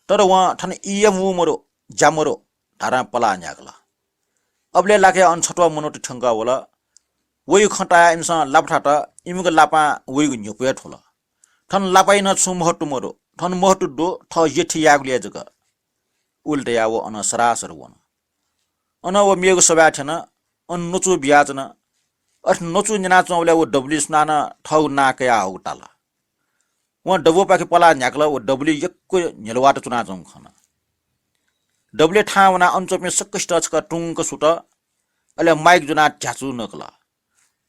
तर वं थन ईया मू मरु, ज्या मरु धारां पलाः न्ह्याकल। अबलय् लाखे अन छत्वः मनूत थ्यंकः वल। वइगु खँ तायाः इमिसं लापा थात। इमिगु लापां वइगु न्ह्यपु हे थ्वल। थन लापाया नं छुं महत्व मदु, थन महत्व दु थः यःथि यायेगुलिइ जक। उलि धयाः व अन सरासर वन। अन व मेगु सभाय् थ्यन। अन नचु बियाच्वन। अथे नचु न्यनाच्वंबलय् व दबुलिइ सुनानं थःगु नां कयाहःगु ताल। वं दबूपाखे पलाः न्ह्याकल। व दबुलिइ यक्व न्ह्यलुवात च्वनाच्वंगु खन। दबुलिइ थाहां वनाः अन च्वंपिं सकसितं छकः तुंक सुत। अले माइक ज्वनाः ध्याचु नकल।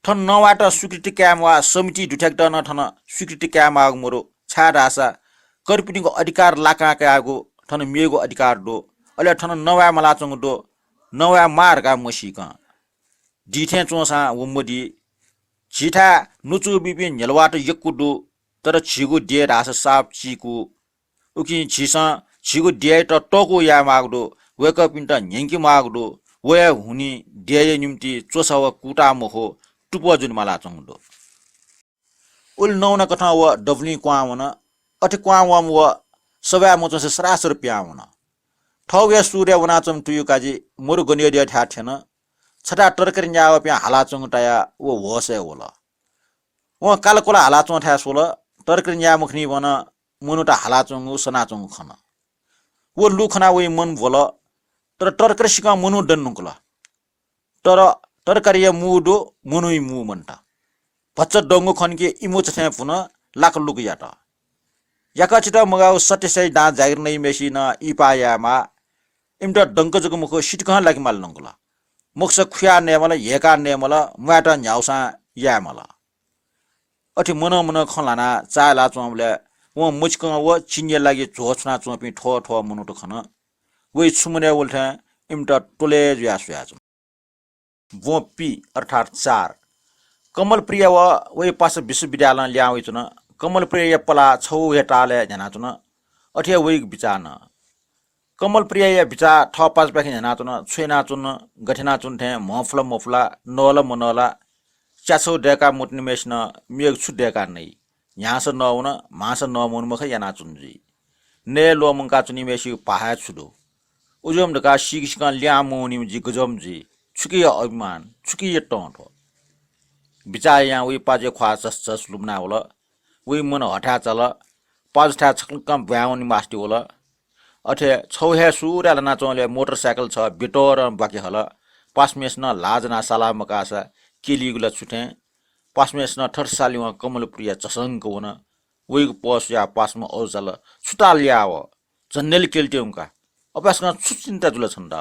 थन नवायेत स्वीकृति कायेमाः समिति दुथ्याकेत नं थन स्वीकृति कायेमाःगु मदु, छाय्धाःसा कर्पिनिगु अधिकार लाकां कयागु थन मेगु अधिकार दु। अले थन नवाये मालाच्वंगु दु। नवाये माः धकाः मसीकं दी थें च्वंसां व मदी। झीथाय् नचु बीपिं न्ह्यलुवात यक्व दु, तर झीगु देय् धाःसा साप चीकू। उकिं झीसं झीगु देय्‌यात तःकू यायेमाःगु दु, वय्‌कःपिन्त न्यंकेमाःगु दु। व हे हुनिं देय्‌या निंतिं च्वसा व कुता मखु, तुपः ज्वनेमालाच्वंगु दु। उलि नवानाकथं व दबुलिं क्वहां वन। अथे क्वहां वंम्ह व सभाय् मच्वंसे सरासर पिहां वन। थःगु हे सुरय् वनाच्वंम्ह तुयु काजि मरु गनेद्यः थाय् थ्यन। छथाय् तरकारी न्याः वःपिं हालाच्वंगु तायाः व होसय् वल। वं कालाकुला हालाच्वंथाय् स्वल। तरकारी न्याः मखनीम्हं मनूत हालाच्वंगु, सनाच्वंगु खन। व लु खनाः वइ मन ब्वल। तर तरकारी सिकं मनू दने धुंकल। तर तरकारीया मू दु, मनूया मू मन्त। भचा दंगु खन कि इमू चथें पुन लाकलुक यात। याकःचित मगाःगु सत्य सही दां जागिर नइम्हय्‌सिनं इहिपाः यायेमाः। इमित दंक जक मखु, सितिकं लाकेमाल धुंकल। मखुसा खुयाः नयेमाल, ह्यय्‌काः नयेमाल, म्वायेत न्ह्याउसां यायेमाल। अथे मनं मनं खँ ल्हानाः चाःहिलाच्वंबलय् वं मचिकं व चिनिया लागि झ्वः छुनाच्वंपिं थ्व थ्व मनूत खन। वइ छु मनय् वल थें इमित त्वलय् जुयाः स्वयाच्वन। ब्वँ पि अर्थात् चार। कमलप्रिया व वइ पासा विश्वविद्यालयं लिहां वइच्वन। कमलप्रियाया पलाः छगू हे तालय् न्ह्यानाच्वन। अथे हे वइगु बिचाः नं। कमलप्रियाया बिचाः थः पासापाखें न्ह्यानाच्वन। छु यानाच्वन, गथे यानाच्वन थें म्हफुला मफुला, नःला मनःला, च्याछौ दय्‌काः मतिनिम्हय्‌सिनं मेगु छु दय्‌काः नइ। न्ह्याःसा नःवन, म्हाःसा नःमवन मखु यानाच्वन जुइ। नये ल्वःमंकाच्वनीम्हय्‌सिगु पाः हे छु दु। उज्वम्ह धकाः सीक सिकं लिहां मवनीम्ह जि गज्वम्ह जुइ। छुकिया अभिमान, छुकिया तं थ्व। बिचाः यायां वइ पाजुया ख्वाः झसझस लुमना वल। वइ मन हथाय् चाल। पाजुथाय् छकलंकं ब्वाँय् वने मास्ति वल। अथे छगू हे सुरय् ल्हानाच्वंबलय् मोटरसाइकल छगः बेतोरं ब्वाके हल। पासाम्हय्‌सिनं ल्हाः ज्वनाः साला मकाःसा क्यलीगु ला छु थें। पासाम्हय्‌सिनं थथे सालिवं कमलप्रिया झसंक वन। वइगु पह स्वयाः पासाम्ह अजू चाल। छु ताल याः व? झन्डैले क्यले त्यंगु का। अपाय्‌सकं छु चिन्ता जुल छन्त?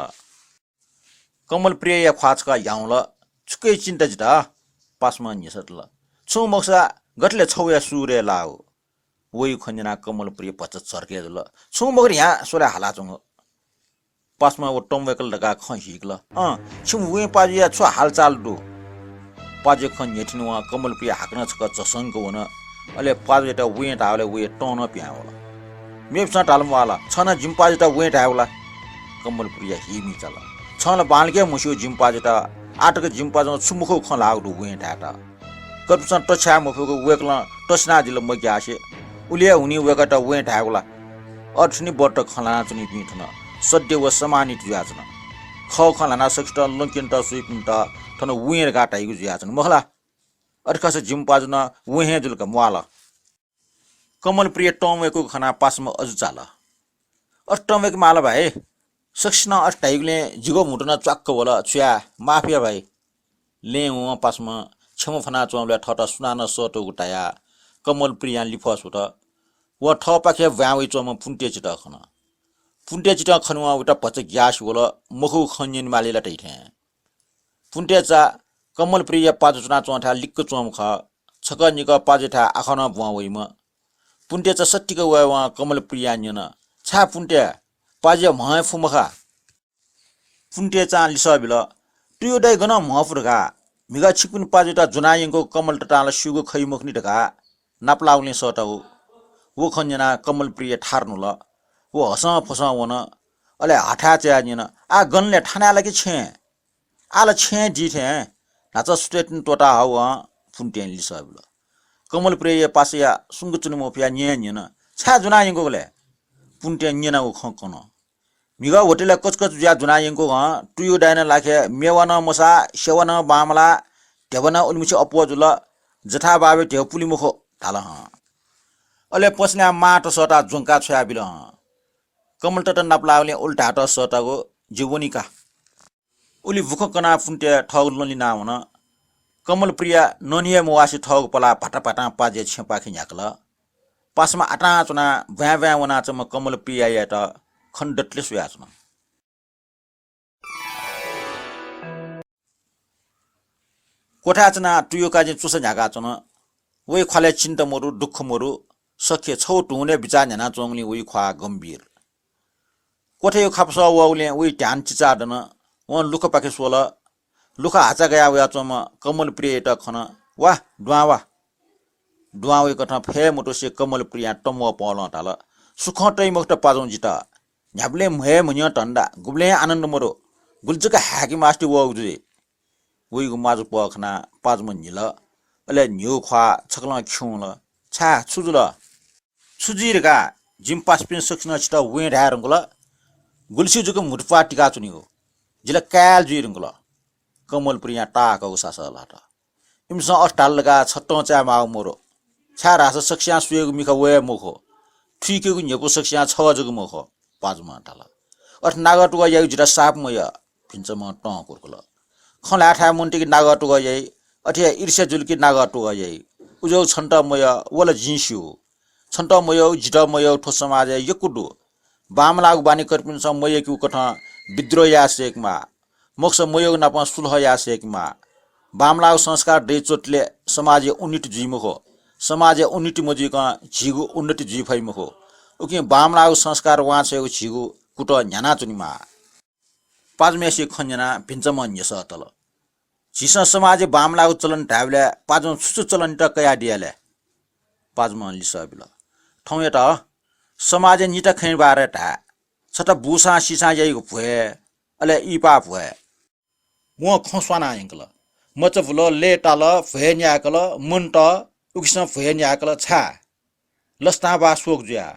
कमलप्रियाया ख्वाः छकः ह्याउँल। छुकिया चिन्ता जितः? पासाम्हं न्ह्यसः तल। छुं मखुसा गथे ले छगू हे सुरय् लाःगु? वइगु खँ न्यनाः कमलप्रिया भचा झर्के जुल। छुं मखु न्ह्याः स्वलाय् हालाच्वंगु। पासाम्हं व तं वय्‌कल धकाः खँ हीकल। अँ, छिमि वँय् पाजुया छु हालचाल दु? पाजुया खँ न्ह्यथनेवं कमलप्रिया हाकनं छकः झसंक वन। अले पाजुयात वँय् धाःबलय् वया तं नं पिहां वल। मेपिन्सं धाल म्वाःल, छं नं जिमि पाजुयात वँय् धायेगु ला? कमलप्रिया हीमी चाल। छं ला बांलाक हे म्हस्यू जिमि पाजुयात, आःतक जिमि पाजुं छु मखुगु खँ ल्हाःगु दु वँय् धायेत। कर्पिन्सं तछ्याये मफुगु वय्‌कलं तछ्यानादिल मग्यासे। उलि हे हुनिं वय्‌कःयात वँय् धायेगु ला? अथे नि बट्ट खँ ल्हानाच्वनीपिं थन सद्य व सम्मानित जुयाच्वन। खः खँ ल्हानाः सकसितं लँ क्यनेत स्वइपिन्त थन वँय् धकाः धाइगु जुयाच्वन, मखु ला? अथे खःसा जिमि पाजु नं वँय् हे जुल का, म्वाःल। कमलप्रिया तं वय्‌कूगु खनाः पासाम्ह अजू चाल। अथे तं वय्‌के माल भाइ। सकसिनं अथे धाइगुलिं जिगु म्हुतु नं च्वाक्क वल, छु याये, माफ या भाइ। लँय् वं पासाम्ह क्षमा फ्वनाच्वंबलय् थःत सुनानं सःतूगु धयाः कमलप्रियां लिफः स्वत। वं थःपाखे ब्वाँय् वइच्वंम्ह पुन्तेचितं खन। पुन्तेचितं खनेवं वयात भचा ग्यासे वल, मखुगु खँ न्यनेमाली ला धइथें। पुन्तेचा कमलप्रिया पाजु च्वनाच्वंथाय् लिक्क च्वंम्ह खः। छकः निकः पाजुयाथाय् आखः नं ब्वं वइम्ह। पुन्तेचा सत्तिक वयेवं कमलप्रियां न्यन, छाय् पुन्ते, पाजुया म्ह हे फु मखा? पुन्तेचां लिसः बिल, तुयु दाइ गनं म्ह फु धकाः? म्हिगः छिकपिनि पाजुयात ज्वनायंकूगु कमलततां ला स्यूगु खइ मखुनि धकाः नापलाःगुलिं सःतागु। व खँ न्यनाः कमलप्रिय थारु न्हुल। व हसंफसं वन। अले हथाय् च्वयाः न्यन, "आः गन ले, थानाय् ला कि छेँय्?" "आः ला छेँय् दी थें।" न्हाचः सुथय् तिनि त्वःताः हःगु हं पुन्तें लिसः बिल। कमलप्रियया पासाया सुंक च्वने मफयाः न्यँ न्यन, "छाय् ज्वनायंकूगु ले?" पुन्तें न्यनागु खँ कन। "म्हिगः होटलय् कचकच जुयाः ज्वनायंकूगु हं, तुयु दाइनं लाखे मेवा नं मसाः, सेवा नं बांमलाः, ध्यबा नं उलिमछि अप्वः जुल, जथाभावय् ध्यबा पुले मखु" धाल हं। अले पसलय् मांत सःताः ज्वंका छ्वयाबिल हं। कमलतता नापलाःगुलिं उलि धायेत सःतागु, "जि वनी का।" उलि बुखँ कनाः पुन्ते थःगु लँ लिनाः वन। कमलप्रिया ननि हे मवासे थःगु पलाः भाताभातां पाजुया छेँपाखे न्ह्याकल। पासाम्ह आतां च्वनाः ब्वाँय् ब्वाँय् वनाच्वंम्ह कमलप्रियायात खनाः दतले स्वयाच्वन। क्वथाय् च्वनाः तुयुकाजीं च्वसा न्ह्याकाच्वन। वइ ख्वालय् चिन्ता मरु, दुःख मरु। सख्खे छगू धुन हे बिचाः न्ह्यानाच्वंगुलिं वइ ख्वाः गम्भीर। क्वथय् खापसः वःगुलिं वइ ध्यान चिचाः दन। वं लुखापाखे स्वल। लुखा हाचा गयाः वयाच्वंम्ह कमलप्रियायात खन। "वा, दुहां वा।" दुहां वइकथं फय् मदुसे कमलप्रियां तंम्वः पहलं धाल, "सुखं तइ मखुत पाजुं जितः। न्ह्याबलें म्हय् म्हन्यं धन्दा, गुबलें आनन्द मदु। गुलि जक हाय्के मास्ति वःगु जुइ।" वइगु म्वाजुपह खनाः पाजुम्ह न्हिल। अले न्हिगू ख्वाः छकलं खिउँल। "छाय्, छु जुल?" "छु जुइ धकाः जिमि पासापिं सकसिनं छितः वें धाये धुंकल। गुलिसिगु जक म्हुतुप्वाः तिकाच्वनीगु। जि ला काय् जुइ धुंकल।" कमलप्रियां ताःहाकःगु सासः लात। "इमिसं अथे धाल धकाः छ तं चाये माःगु मदु, छाय्धाःसा सकसियां स्वयेगु मिखा वये मखु। थुइकेगु न्ह्यपु सकसियां छगः जक मखु।" पाजुम्हं धाल। "अथे नागःतुगः याइगु जितः साप मयः।" भिन्चाम्हं तं कुर्कुल। "खँ ल्हाये थाय् मनूतय्के नागःतुगः याइ, अथे हे ईर्ष्या जुल कि नागःतुगः याइ। उज्याःगु छन्त मयः, व ला जिं स्यू। छन्त मयःगु, जितः मयःगु थ्व समाजय् यक्व दु। बांमलाःगु बानीकरपिन्सं मयय्केगु कथं विद्रोह याये सय्केमाः। मखुसा मयःगु नाप सुलह याये सय्केमाः। बांमलाःगु संस्कार दइ च्वंतले समाजय् उन्नति जुइ मखु। समाजय् उन्नति मजुइकं झीगु उन्नति जुइ फइ मखु। उकिं बांमलाःगु संस्कार वांछ्वयेगु झीगु कुतः न्ह्यानाच्वनेमाः।" पाजुम्हय्सिगु खँ न्यनाः भिन्चाम्हं न्ह्यसः तल। "झीसं समाजय् बांमलाःगु चलन धायेबलय् पाजुं छु छु चलनयात कयादिया ले?" पाजुम्हं लिसः बिल। "थौंयात समाजय् निता खँया बारे धाये। छता बूसां सीसां याइगु भ्वय्, अले इहिपाः भ्वय्।" वं खँ स्वानाः यंकल। मचा बुल, लय्ताल, भ्वय् न्याय्कल, मन्त, उकिसं भ्वय् न्याय्कल छाय्? लसतां बाः स्वःगु जुयाः।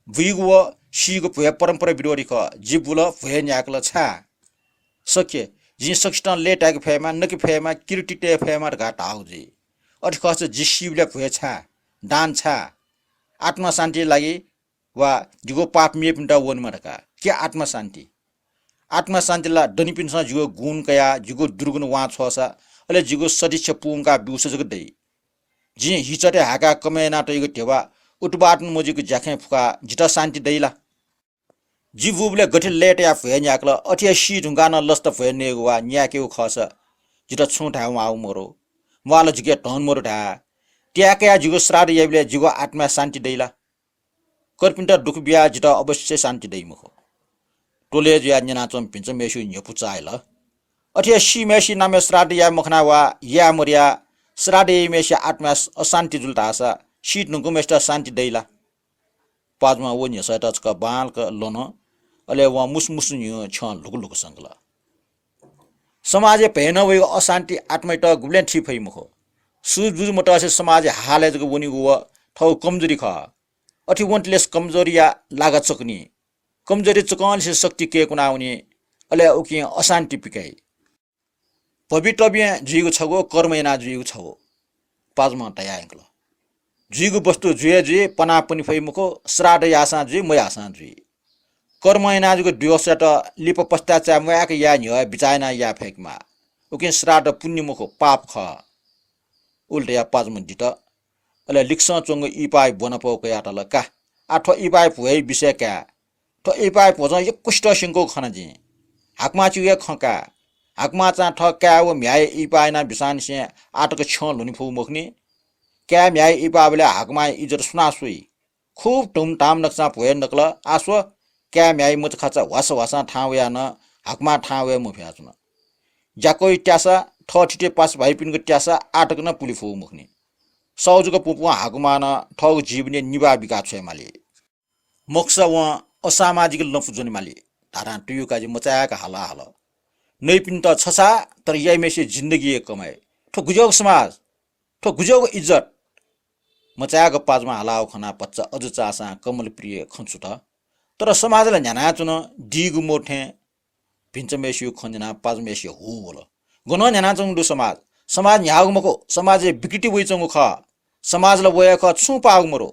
बुइगु व सीगु भ्वय् परम्परा विरोधी खः। जि बुल, भ्वय् न्याय्कल छाय्? सख्खे, जिं सकसितं लय्ताय्के फयेमा, नके फयेमा, कीर्ति तये फयेमा धकाः धाःगु जुइ। अथे खःसा जि सीबलय् भ्वय् छाय्? दान छाय्? आत्मा शान्तिया लागि वा जिगु पाप मेपिन्त वनेमा धकाः। कि आत्मा शान्ति? आत्मा शान्ति ला दनिपिन्सं जिगु गुण कयाः जिगु दुर्गुण वांछ्वःसा, अले जिगु सदिच्छा पूवंका ब्यूसा जक दइ। जिं हिचःतय् हाय्काः कमय् याना तइगु ध्यबा उत्पादन मजुइक ज्याखँय् फुकाः जितः शान्ति दइ ला? जि बूबलय् गथे लय्तयाः भ्वय् न्याय्कल, अथे हे सी धुंकाः नं लसता भ्वय् नयेगु वा न्याय्केगु खःसा जितः छुं धाये माःगु मदु। म्वाःल जिके धन मदु धाये। त्याये कयाः जिगु श्राद्ध याइबलय् जिगु आत्माय् शान्ति दइ ला? कर्पिन्त दुःख बियाः जितः अवश्य शान्ति दइ मखु। त्वलय् जुयाः न्यनाच्वंम्ह भिन्चाम्हय्सिगु न्ह्यपु चाःहिल। अथे हे सीम्हय्सिया नामय् श्राद्ध याये मखना वा याये मदयाः श्राद्ध याइम्हय्सिया आत्माय् अशान्ति जुल धाःसा सी धुंकूम्हय्सित शान्ति दइ ला? पाजुम्हं व न्ह्यसःयात छकः बांलाक ल्वन। अले वं मुसु मुसु न्ह्यः छ्यं ल्हुकु ल्हुकु संकल। समाजय् भय् नं वइगु अशान्ति आत्मायात गुबलें थी फइ मखु। सुझबुझ मतसे समाजय् हालय् जक वनीगु व थःगु कमजोरी खः। अथे वंतले कमजोरीया लागा चकनी। कमजोरी चकंलिसे शक्ति कय्कुनावनी, अले उकिं अशान्ति पिकाइ। भवितव्यं जुइगु छगू, कर्म यानाः जुइगु छगू। पाजुम्हं धयायंकल। जुइगु वस्तु जुइ हे जुइ, पनापनि फइ मखु, श्राद्ध याःसां जुइ, मयाःसां जुइ। कर्म यानाः जूगु दोषयात लिपा पश्चाताप मयाक याये न्ह्यः बिचाः यानाः याये फय्केमाः। उकिं श्राद्ध पुण्य मखु, पाप खः। उलि धयाः पाजुम्हं दित। अले लिक्सं च्वंगु इहिपाःया ब्वनापौ कयाः धाल, का, आः थ्व इहिपाःया भ्वय्या विषय काये। थ्व इहिपाःया भ्वजं यक्वसित स्यंकूगु खना जिं। हाकमां चिगु हे खँ का। हाकमाचां थः काय् व म्ह्याय्या इहिपाः यानाः बिसांनिसें आः तक छ्यं ल्हुने फुगु मखुनि। काय् म्ह्याय्या इहिपाःबलय् हाकमाया इज्जत सुनां स्वइ? खुब धुमधाम नकसां भ्वय् नकल। आः स्व, काय् म्ह्याय्या मचाखाचा ह्वासा ह्वासां थाहां वयाः नं हाकमां थाहां वये मफयाच्वन। ज्याकःया त्यासा थःथिति पासा भाइपिनिगु त्यासा आः तक नं पुले फुगु मखुनि। साहुजुक पुपुं हाकुमानं थःगु जीवनय् निभाः बिका छ्वयेमाली। मखुसा वं असामाजिक लँपु ज्वनेमाली धाधां तुयुकाजी मचाय्क हाला हल। नइपिन्त छछाः, तर याइम्हेसिया जिन्दगी हे कमाय्। थ्व गुज्याःगु समाज, थ्व गुज्याःगु इज्जत। मचाय्क पाजुं हालाःगु खनाः भचा अजू चाःसां कमलप्रिय खँ छुत। तर समाजं ला न्ह्यानाच्वन, दीगु मदु थें भिंचाम्हेसिगु खँ न्यनाः पाजुम्हेसिया हू वल। गनं न्ह्यानाच्वंगु दु समाज? समाज न्ह्याःगु मखु, समाजय् विकृति वइच्वंगु खः। समाजं ला वया खः, छुं पाःगु मदु।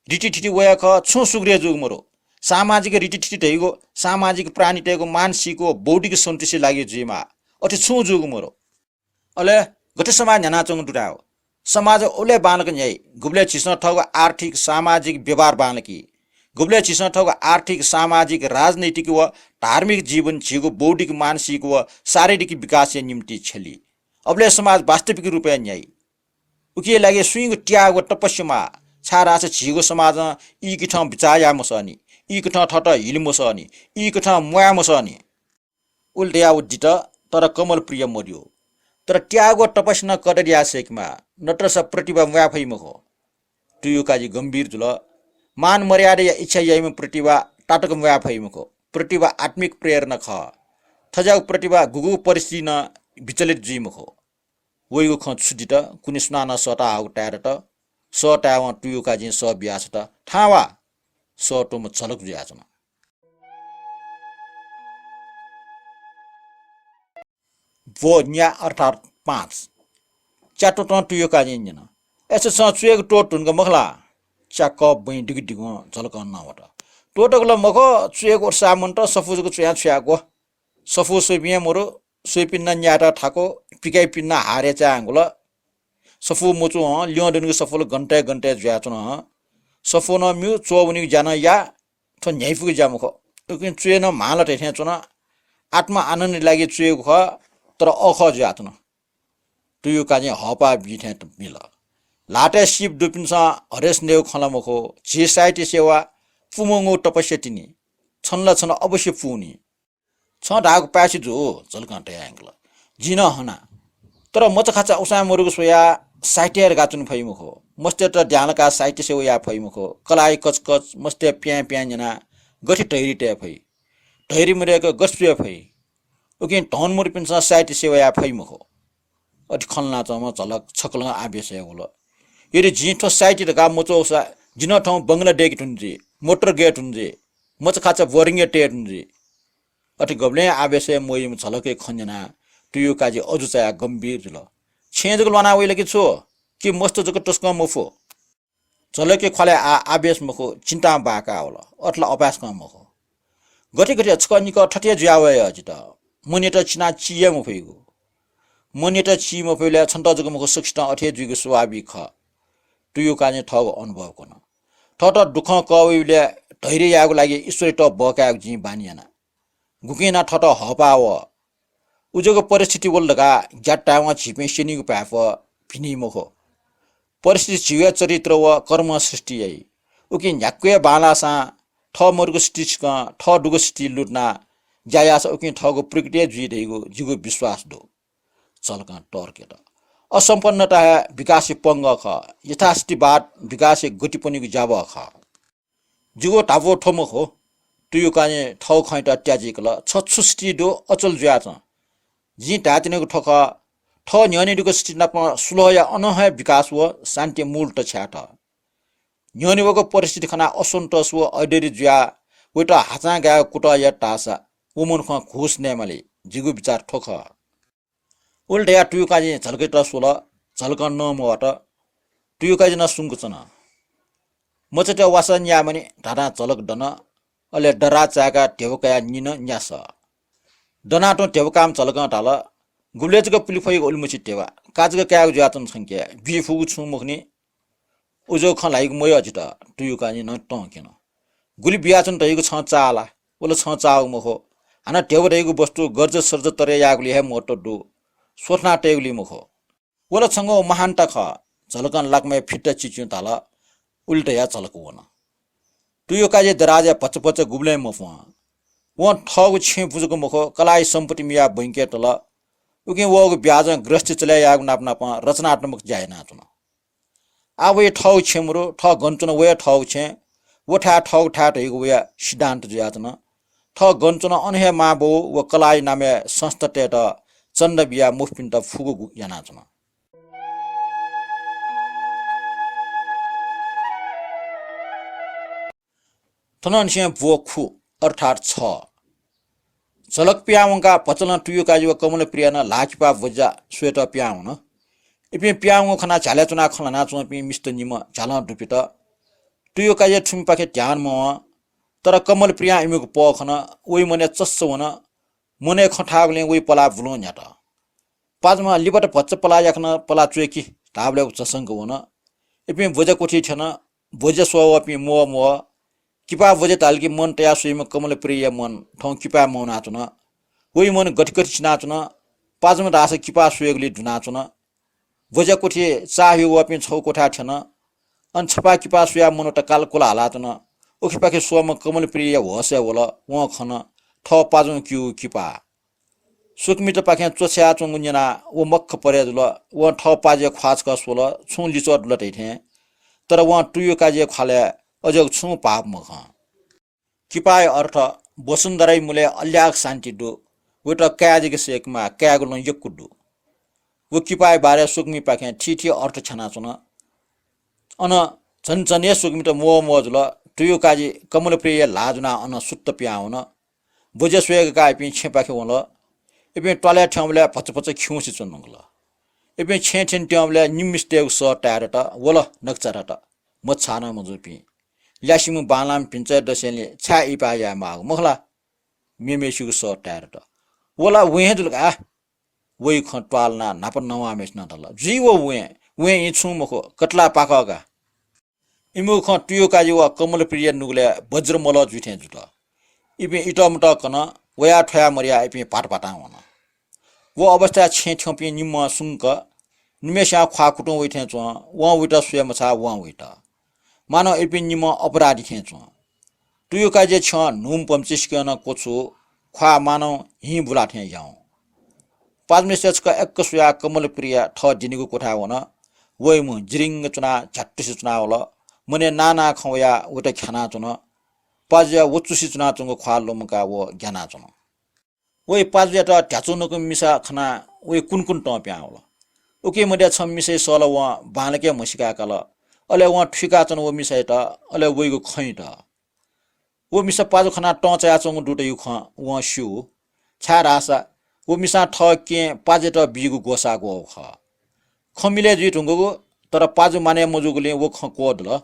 रीतिथिति वया खः, छुं सुग्रे जूगु मदु। सामाजिक रीतिथिति धइगु सामाजिक प्राणीतय्गु मानसिक व बौद्धिक सन्तुष्टि लागि जुइमाः, अथे छुं जूगु मदु। अले गथे समाज न्ह्यानाच्वंगु दु धायेगु? समाज उबलय् बांलाक न्ह्याइ। गुबलय् झीसं थःगु आर्थिक, सामाजिक व्यवहार बांलाकी, गुबलय् झीसं थःगु आर्थिक, सामाजिक, राजनैतिक व धार्मिक जीवन झीगु बौद्धिक, मानसिक व शारीरिक विकासया निम्ति छ्यली, अबलय् समाज वास्तविक रूपय् न्ह्याइ। उकिया लागि सुइगु त्याग व तपस्या माः, छाय्धाःसा झीगु समाजं ईकथं बिचाः याये मसःनि, ईकथं थःत हिले मसःनि, ईकथं म्वाये मसःनि। उलि धयाः व दित, तर कमलप्रिय मद्यू। तर त्याग व तपस्यां नं कदर याये सय्केमाः, नत्रसा प्रतिभा म्वाये फइ मखु। तुयुकाजी गम्भीर जुल। मान मर्यादाया इच्छा याइम्ह प्रतिभा तातक म्वाये फइ मखु। प्रतिभा आत्मिक प्रेरणा खः। थज्याःगु प्रतिभा गुगु परिस्थितिं नं विचलित जुइ मखु। वइगु खँ छु दित, कुने सुनानं सःता हाःगु ताये दत। सःतायेवं तुयुकाजीं सः बियाछ्वत। थाहां वा, सःतूम्ह झलक जुयाच्वन। ब्व न्या अर्थात् पाँच। च्यात्वतं तुयुकाजीं न्यन, अय्सा छं च्वय्गु त्वःत धुन का मखु ला? च्याकः बँय् दिगुदिगुं झलकं नवात। त्वःतगु ला मखु, च्वय्गु उत्साह मन्त, सफू जक च्वयां छु यायेगु? सफू स्वइपिं हे मरु, स्वइपिं नं न्यायेत थाकु, पिकाइपिं नं हारय् चायेगु ला। सफू मच्वं ल्यं दुनिगु सफू ला गन्ताय् गन्ताय् जुयाच्वन। सफू नं म्यू, च्वः वनीगु ज्या नं या, थ्व न्ह्याइपुगु ज्या मखु। उकिं च्वय् नं म्हाल धइथें च्वन। आत्मा आनन्दया लागि च्वय्गु खः, तर अःखः जुयाच्वन। तुयुकाजीं हःपाः बी थें बिल। ल्हातय् सीप दुपिन्सं हरेस नयेगु खँ ला मखु, झी साहित्य सेवा पुमंगु तपस्या तिनि। छन्त ला छन्त अवश्य पूनि। छं धाःगु पाय्छि जू, झलकं धयायंकल। जिं नं हना। तर मचाखाचा उसाँय् मरुगु स्वयाः साहित्य धकाः च्वने फइ मखु। मस्तय्त द्यां लाकाः साहित्य सेवा याये फइ मखु। कलाःया कचकच, मस्तय् प्यां प्यां न्यनाः गथे धैर्य तये फइ? धैर्य मदय्क गथे च्वये फइ? उकिं धन मरुपिन्सं साहित्य सेवा याये फइ मखु। अथे खँ ल्हानाच्वंम्ह झलक छकलं आवेशय् वल। यदि जिं थ्व साहित्य धकाः मच्वःसा जि नं थौं बंगला दय्के धुन जुइ, मोटर गये धुन जुइ, मचाखाचा बोर्डिङय् तये धुन जुइ। अथे गबलें आवेशय् मवइम्ह झलकया खँ न्यनाः तुयुकाजी अजू चायाः गम्भीर जुल। छेँ जक ल्वाना वइ ला कि छु? कि मस्त जक तसकं मफु? झलकया ख्वालय् आः आवेश मखु, चिन्तां बाय्काः वल। अथे ला अपाय्सकं मखु। गथे गथे छकः निकः थथे जुया वये जितः। मनयात चिनाः ची हे मफइगु। मनयात ची मफइबलय् छन्त जक मखु, सकसितं अथे जुइगु स्वाभाविक खः। तुयुकाजीं थःगु अनुभव कन। थःत दुःखं कःवइबलय् धैर्य यायेगु लागि ईश्वरयात बहकायेगु जिं बानी याना। गुकिं यानाः थःत हःपाः वः। उज्याःगु परिस्थिति वल धकाः ग्यात धायेवं झीपिं स्यनीगु भाय्पः भिनी मखु। परिस्थिति झीगु हे चरित्र व कर्मं सृष्टि याइ। उकिं न्ह्याक्व हे बांलाःसां थः मदुगु स्थिति छिकं थः दुगु स्थिति लुधनाः ज्या याःसा उकिं थःगु प्रगति हे जुइ धइगु जिगु विश्वास दु। झलकं तर्क यात। असम्पन्नता हे विकासया पंगः खः। यथास्थितिवाद विकासया गतिपनिगु ज्याभः खः। जिगु धापू थ्व मखु, तुयुकाजीं थःगु खँयात त्याजिकल। छ छु स्थिति दु, अचल जुयाच्वँ। जिं धायेत्यनागु थ्व खः, थः न्ह्यःने दुगु स्थिति नाप सुलहया अनं हे विकास व शान्तिया मूल तछ्यायेत। न्ह्यःने वःगु परिस्थिति खनाः असन्तोष व अधैर्य जुयाः वयात हाचां गायेगु कुतः यात धाःसा व मनुखं घुस नयेमाली। जिगु विचार थ्व खः। उलि धयाः तुयुकाजीं झलकयात स्वल। झलकं नं मवात। तुयुकाजी नं सुम्क च्वन। मचातय् वासः न्यायेमानि धाधां झलक दन। अले दराः चाय्काः ध्यबा कयाः निन न्यासः। दनातुं ध्यबा काःम्ह झलकं धाल, गुबलय् जक पुले फइगु उलिमछि ध्यबा, का जक कायेगु जुयाच्वन छंके, बी फुगु छुं मखुनि। उज्याःगु खँ ल्हाइगु मयः जितः। तुयुकाजीं नं तं क्यन। गुलि बियाच्वन धइगु छं चाः ला? व ला छं चाःगु मखु। हानं ध्यबा धइगु वस्तु गर्ज सर्ज तरे यायेगुलिइ हे महत्त्व दु, स्वथना तयेगुलिइ मखु। व ला छंगु महानता खः। झलकं लाकमय् फित्ता चिच्युं धाल। उलि धयाः झलक वन। तुयुकाजी दराजय् भचा भचा गुबलें मफ्वं। वं थःगु छेँ बुजुक मखु, कलाःया सम्पत्ति मियाः बैंकय् तल। उकिं वःगु ब्याजं गृहस्थी चले यायेगु नाप नापं रचनात्मक ज्या यानाच्वन। आः वया थःगु छेँ मरु, थः गन च्वन वया थःगु छेँ, व थाय् थःगु थाय् धइगु वया सिद्धान्त जुयाच्वन। थः गन च्वन अन हे मांबौ व कलाःया नामय् संस्थातय्त चन्दा बियाः मुफ्तपिन्त फुगू यानाच्वन। थनंनिसें ब्व खु अर्थात् छ। झलक पिहां वंकाः भचा नं तुयुकाजी व कमलप्रियां नं ल्हाः किपा भ्वज्या स्वयेत पिहां वन। इपिं पिहां वंगु खनाः झ्यालय् च्वनाः खँ ल्हानाच्वंपिं मिस्त निम्ह झ्यालं दुपित। तुयुकाजीया थुमिपाखे ध्यान मवं, तर कमलप्रियां इमिगु पः खन। वइ मनय् चस्स वन। मनय् खँ थाःगुलिं वइ पलाः बुलुं न्ह्यात। पाजुम्ह लिबात भचा पलाः याकनं पलाः च्वय्कि धाःबलय् व झसंक वन। इपिं भ्वज्या क्वथि थ्यन। भ्वज्या स्वः वःपिं म्वः म्वः। किपा भ्वज्या धाल कि मन तयाः स्वइम्ह कमलप्रियया मन थौं किपाय् मवनाच्वन। वइ मन गथि गथि चिनाच्वन। पाजुम्ह धाःसा किपा स्वयेगुलिइ दुनाच्वन। भ्वज्या क्वथि चाःह्यू वःपिं छगू क्वथाय् थ्यन। अन छपाः किपा स्वयाः मनूत कालकुल हालाच्वन। उखेपाखे स्वःम्ह कमलप्रियया होसय् वल। वं खन, थः पाजुं क्यूगु किपा। सुकमितपाखें च्वछ्यायाच्वंगु न्यनाः व मख्ख परे जुल। वं थः पाजुया ख्वाः छकः स्वल, छुं लिच्वः दुल धइथें। तर वं तुयुकाजीया ख्वालय् अज्याःगु छुं भाःपु मखं। किपाया अर्थ वसुन्धराया मुलय् अल्याक शान्ति दु। वइत काय् जक सय्केमाः, कायेगु लँ यक्व दु। व किपाया बारे सुकमिपाखें थीथी अर्थ छ्यानाच्वन। अन झन झन हे सुकमित म्वः म्वः जुल। तुयुकाजी कमलप्रियया ल्हाः जुनाः अन सुत्त पिहां वन। भ्वज्या स्वयेगु काः इपिं छेँपाखे वल। इपिं त्वालय् थ्यंबलय् भचा भचा खिउँसे च्वंधुंकल। इपिं छेँय् थ्यनेत्यंबलय् निम्हमिस्तय्गु सः ताय्‌दत, वल नकचा दत। मछाः नं मजूपिं। ल्यासेम्ह बांलाःम्ह भिन्चाया दसय्‌लि छाय् इहिपाः यायेमाःगु मखु ला? मेम्हय्‌सिगु सः ताय्‌दत। व ला वें हे जुल का। वइ खँ त्वालनाः न्हापा नवाःम्हय्‌सिनं धाल, जुइ व वें, वें ई छुं मखु, कतला पाखः का। इमिगु खँ तुयुकाजी व कमलप्रियया नुगलय् बज्रमल्ल जुइ थें जुत। इपिं इतःमतः कन, वया थ्वया मदयाः इपिं भात भातां वन। व अवस्थाय् छेँय् थ्यंपिं निम्हं सुंक निम्हय्‌सियां ख्वाः कुतुं वइ थें च्वं, वं वइत स्वये मछाः, वं वइत। मानौं इपिं निम्हं अपराधी थें च्वं। तुयुकाजीया छ्यं न्हूम्ह पम्हसिके नं क्वछु, ख्वाः मानौं हिं बुला थें ह्याउँ। पाजुम्हय्‌सित छकः एक्क स्वयाः कमलप्रिया थः दिनिगु क्वथाय् वन। वइम्ह जिरिंग च्वनाः झ्यात्तुसे च्वनावल। मनय् नाना खँ वयाः वइत ख्यानाच्वन। पाजुया वचुसे च्वनाच्वंगु ख्वाः लुमंकाः व ग्यानाच्वन। वइ पाजुयात ध्याचु नकूम्ह मिसा खनाः वइ कुन्कुन तं पिहां वल। उकी मध्य छम्ह मिसय् सःल वं बांलाक हे म्हसीका काल। अले वं थुइकाच्वन व मिसायात, अले वइगु खँ इत। व मिसा पाजु खनाः तं चायाच्वंगु दु धइगु खँ वं स्यू, छाय्धाःसा व मिसां थः केहेँ पाजुयात बीगु ग्वसाः ग्वःगु खः। खँ मिलय् जुइ धुंकूगु, तर पाजु मानय् मजूगुलिं व खँ क्वदल।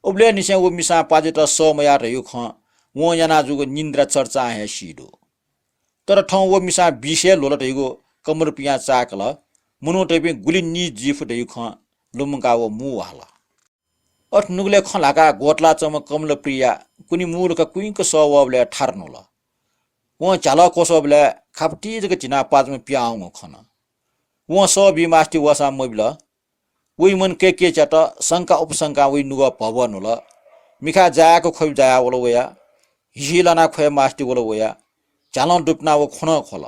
उबलय् निसें व मिसां पाजुयात सः मयाः धइगु खँ वं यानाजूगु निन्द्रा चर्चां हे सी दु। तर थौं व मिसां बिसे ल्ह्वल धइगु कमलप्रियां चाय्कल। मनूतय्पिं गुलि नीच जुइफु धइगु खँ लुमंकाः व मू ह्वाल। अथे नुगलय् खँ ल्हाकाः ग्वतलाच्वंम्ह कमलप्रिया कुने मूलका कुइक सः वःबलय् थार न्हुल। वं झ्यालः क्वसःबलय् खापति जक झिनाः पाजुम्ह पिहांवंगु खन। वं सः बी मास्ति वःसां मबिल। वइ मन कय्कय्च्यात, शंका उपशंकां वइ नुगः भभः न्हुल। मिखाय् जाय्क ख्वबि जायावल वया। हिसि लानाः ख्वये मास्ति वल वया। झ्यालं दुपिनाः व ख्वनं ख्वल।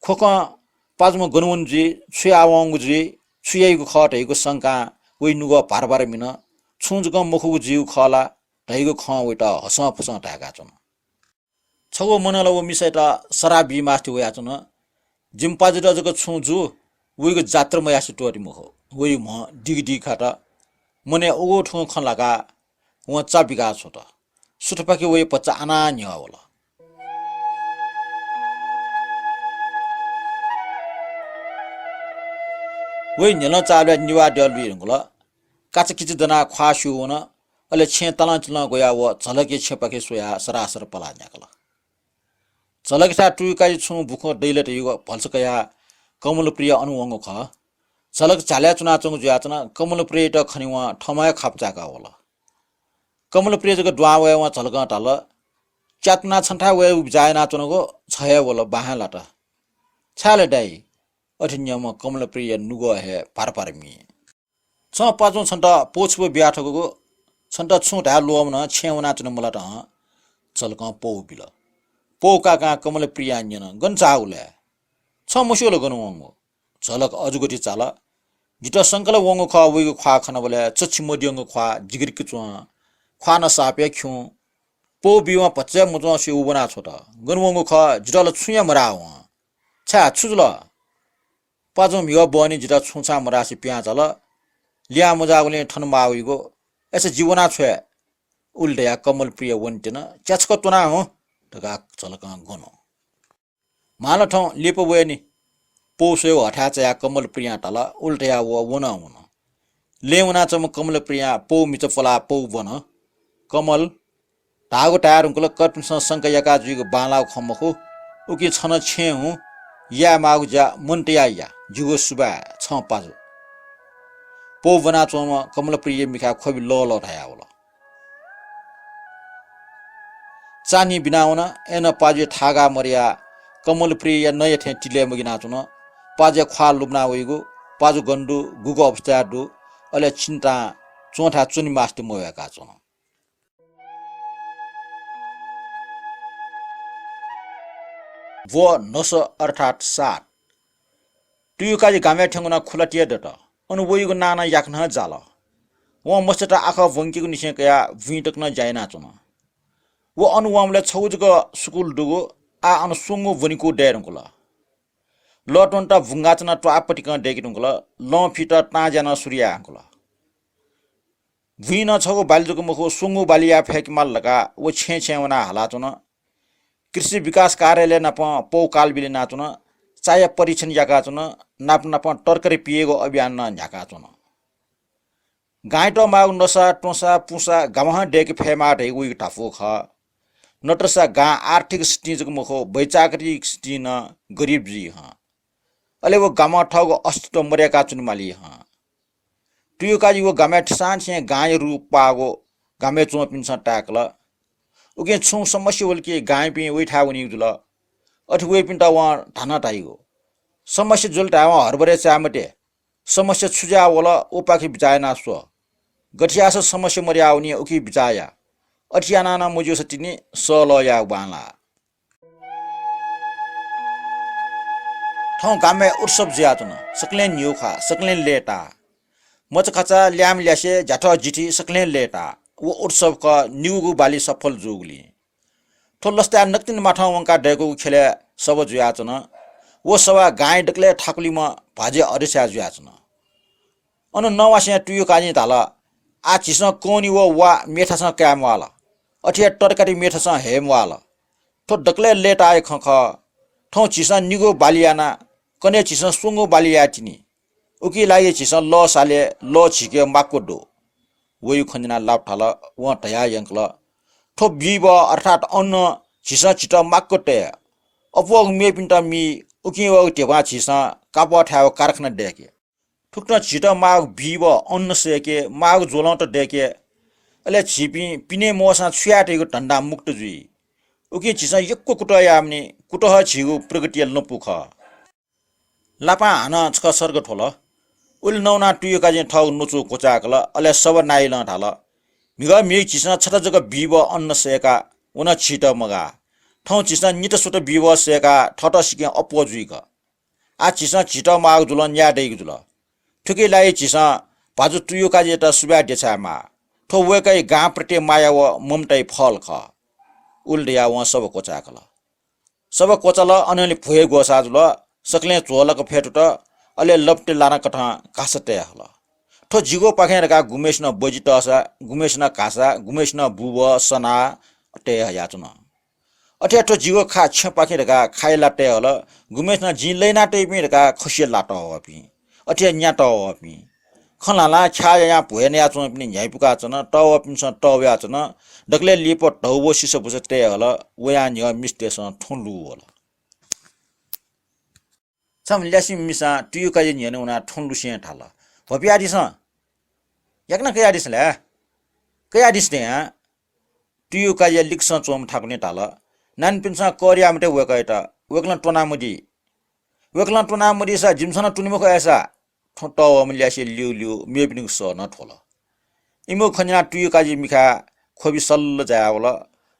ख्वखं पाजुम्ह गन वन जुइ, छु यावंगु जुइ, छु याइगु खः धइगु शंकां वइ नुगः भार भार मिन। छुं जकं मखुगु जुइगु खः ला धइगु खँ वइत हसंफसं धाय्काच्वन। छगू मनंला व मिसायात सराप बी मास्ति वयाच्वन। जिमि पाजुयात जक छुं जू, वइगु जात्रा मयासें त्वःते मखु। वइ म्ह दिगदिग खात। मनय् उगु थुगु खँ ल्हाकाः वं चा बिकाः छ्वत। सुथपाखे वइ भचा आनाः न्ह्यः वल। वइ न्ह्यलं चाःबलय् निभाः द्यः लुइ धुंकल। काचाकिचा दनाः ख्वाः स्यू वन। अले छेँय् तलंचिलं ग्वयाः व झलकया छेँपाखे स्वयाः सरासर पलाः न्ह्याकल। झलकथाय् तुयुकाजी छुं बुखँ दइ ला धइगु भलसा कयाः कमलप्रिया अन वंगु खः। झलक झ्यालय् च्वनाच्वंगु जुयाच्वन। कमलप्रियायात खनेवं थःम्हं हे खापु चाय्काः वल। कमलप्रिया जक दुहां वयेवं झलकं धाल, च्यातुनाः छन्थाय् वयेगु बिचाः यानाच्वनागु छ हे वल, बां हे लात। छाय् ला दाइ? अथे न्यंम्ह कमलप्रियाया नुगः हे भार भार मी। छं पाजुं छन्त पौ छपु बिया थकूगु, छन्त छुं धाये ल्वःमनं छेँय् वनाच्वने मलात हं। झलकं पौ बिल। पौ काकां कमलप्रियां न्यन, गन झाःगु लय्? छं मस्यू ला गन वंगु? झलक अजूगति चाल। जितः संकल वंगु खः, वइगु ख्वाः खनाबलय् चच्छि मद्यंगु ख्वाः जिगरिक च्वं। ख्वाः नं साप हे खिउँ। पौ बीवं भचा मुचुं स्यू वनाछ्वत। गन वंगु खः, जितः ला छुं हे मधाः वं। छाय्, छु जुल? पाजुं म्हिगः बहनी जितः छुं छां मधासे पिहां झाल। लिहां मजुयागुलिं थन माः वइगु। अय्‌सा जि वनाछ्वये। उलि धयाः कमलप्रिय वनेत्यन। च्याछक त्वना हुँ धकाः झलकं गन। मांला थौं लिपा वयेनि। पौ स्वयेगु हथाय् चायाः कमलप्रियां धाल, उलि धयाः व वनं वन। लँय् वनाच्वंम्ह कमलप्रियां पौ म्हिचा प्वलाः पौ ब्वन। कमल, धाःगु धाये धुंकल, कर्पिन्सं शंका याका जुइगु बांलाःगु खँ मखु। उकिं छं नं छेँय् हुँ, याये माःगु ज्या मन तयाः या, जिगु सुभाय्, छं पाजु। पौ ब्वनाच्वंम्ह कमलप्रियया मिखाय् ख्वबि लः लः धयावल। चान्हि बिनावन, अय्‌नं पाजुया थाय् गाः मदयाः कमलप्रियया नँया थें तिलय् मगिनाच्वन। पाजुया ख्वाः लुमना वइगु, पाजु गन दु, गुगु अवस्थाय् दु, अले चिन्तां च्वंथाय् च्वने मास्ति मवय्‌काच्वन। ब्व न्हस अर्थात् सात। तुयुकाजी गामय् थ्यंगु नं खुलातिया दत। अन वइगु नां नं याकनं जाल। वं मस्यत आखः ब्वंकेगु निसें कयाः बुँइ तक नं ज्या यानाच्वन। व अन वंबलय् छगू जक सुकुल दुगु, आः अन स्वंगू ब्वनिकू दये धुंकल। लः त्वनेत बुंगाःचा नं त्वाःपतिकं दय्‌के धुंकल, लं फित तांज्या नं सुरु याये धुंकल। बुँइ नं छगू बाली जक मखु, स्वंगू बाली याये फय्‌के माल धकाः व छेँय् छेँय् वनाः हालाच्वन। कृषि विकास कार्यालय नाप पौ कालबिल यानाच्वन, चाया परीक्षण याकाच्वन, नाप नापं तरकारी पियेगु अभियान नं न्ह्याकाच्वन। गांयात माःगु नसा, त्वंसा, पुसा गामं दय्‌के फयेमाः धइगु वइगु धापू खः। नत्रसा गां आर्थिक स्थितिं जक मखु, वैचारिक स्थितिं नं गरिब जुइ हं। अले व गामं थःगु अस्तित्व मदय्‌का च्वनेमाली हं। तुयुकाजी व गामय् थिसांनिसें गांया रूप पाःगु गामय् च्वंपिन्सं ताय्‌कल। उकिं छुं समस्या वल कि गांयापिं वइथाय् वनीगु जुल। अथे वइपिन्त वं धानं धाइगु, समस्या जुल धायेवं हरबरय् चाये मते। समस्या छु जुयाः वल, उपाखे बिचाः याना स्व। गथे याःसा समस्या मदयावनी, उकी बिचाः या। अथे यानाः नं मज्यूसा तिनि सः लः यायेगु बांलाः। थौं गामय् उत्सव जुयाच्वन। सकलें न्ह्यू खः, सकलें लय्‌ताः। मचाखाचा, ल्याय्म्ह ल्यासे, ज्याथ जिथि सकलें लय्‌ताः। व उत्सव खः निगूगु बाली सफल जूगुलिं। थ्व लसताय् नकतिनि माथं वंकाः दय्‌कूगु ख्यलय् सभा जुयाच्वन। व सभा गांया दकलय् थाकुलिम्ह भाजु अध्यक्षया जुयाच्वन। अन नवासें तुयुकाजीं धाल, आः झीसं कौनी व वा मेथासं काये म्वाल, अथे हे तरकारी मेथासं हये म्वाल। थ्व दकलय् लय्‌ताःया खँ खः। थौं झीसं निगू बाली याना, कन्हय् झीसं स्वंगू बाली याये तिनि। उकी लागि झीसं लः साले, लः झीके माक्व दु। वइगु खँ न्यनाः लापा थाल, वं धयाः यंकल, थ्व बीबः अर्थात् अन्न झीसं झीत माक्व तये। अप्वःगु मेपिन्त मी, उकिं वःगु ध्यबा झीसं कापः थाय् व कारखाना दय्‌के। थुकथं झीत माःगु बीबः अन्न सय्‌के, माःगु ज्वलंत दय्‌के। अले झीपिं पिने मवःसां छु याये धइगु धन्दा मुक्त जुइ। उकिं झीसं यक्व कुतः यायेमानि, कुतः हे झीगु प्रगतिया लँपु खः। लापां हानं छकः सर्ग थ्वल। उलि नवानाः तुयुकाजीं थःगु न्वचु क्वचाय्‌कल, अले सभा नायलं धाल, म्हिगः म्हिगः झीसं छता जक बीबः अन्न सय्‌का, व नं झीत मगाः। थौं झीसं निता स्वता बीबः सय्‌काः थःत सिकें अप्वः जुइक। आः झीसं झीत माःगु ज्वलं न्याये दइगु जुल। थुकिया लागि झीसं भाजु तुयुकाजीयात सुभाय् देछायेमाः। थ्व वय्‌कःया गां प्रति माया व ममताया फल खः। उलि धयाः वं सभा क्वचाय्‌कल। सभा क्वचाल, अनंलि भ्वय् ग्वसाः जुल। सकलें झ्वलक फ्यतुत, अले लप्ति लानाकथं घासा तये हल। थ्व जिगुपाखें धकाः गुम्हय्‌सिनं बजि तःसा, गुम्हय्‌सिनं घासा, गुम्हय्‌सिनं बुबः, सना तये हयाच्वन। अथे हे थ्व जिगु खा छ्यंपाखें धकाः खाया ला तये हल। गुम्हय्‌सिनं जिं लय्‌ना तइपिं धकाः खसिया ला तः वःपिं, अथे हे न्या तः वःपिं। खँ ल्हां ल्हां ख्याः यायां भ्वय् नयाच्वंपिनि न्ह्याइपुकाच्वन, तःवःपिन्सं तःवयाच्वन। दकलय् लिपा धौबः सिसाबुसा तये हल। वयां न्ह्यः मिस्तय्‌सं थौं लू वल। छम्ह ल्यासेम्ह मिसां तुयुकाजीया न्ह्यःने वनाः थौं लुसें धाल, भ्वपुयादिसँ, याकनं कयादिसँ ला, कयादिसँ धयां। तुयुकाजीया लिक्कसं च्वंम्ह थाकुलिं धाल, नानीपिन्सं कर याये मते वय्‌कःयात, वय्‌कलं त्वनामदी। वय्‌कलं त्वनामदीसा जिमिसं नं त्वने मखु अय्‌सा। थौं तःवःम्ह ल्यासे ल्यूल्यू मेपिनिगु सः नं थ्वल। इमिगु खँ न्यनाः तुयुकाजीया मिखाय् ख्वबि सल्ल जायावल।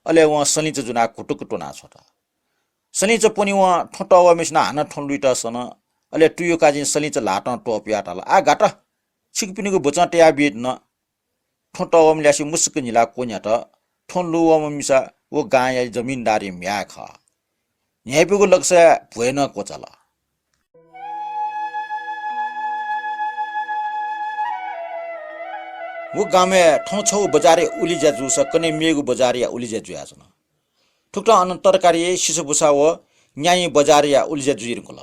अले वं सलिंचा जुनाः कुतुक त्वनाछ्वत। सलिंचा प्वनेवं थ्वँ तःवःम्हेसिनं हानं थ्वँ लुइत सन। अले तुयुकाजिं सलिंचा ल्हातं त्वपुयाः धाल, "आ गात, छिकपिनिगु बचं तयाबी धुन।" थ्वँ तःवःम्हल्यासे मुसुक न्हिलाः क्वन्ह्यात। थ्वँ लुवःम्ह मिसा व गांया जमिनदारया म्ह्याय् खः। न्ह्याइपुगु लकसय् भ्वय् नं क्वचाल। व गामय् थौं छगू बजारया उलिज्या जूसा कन्हय् मेगु बजारया उलिज्या जुयाच्वन। थुकथं अन तरकारी, सिसाबुसा व न्यायी बजारया उलिज्या जुइ धुंकल।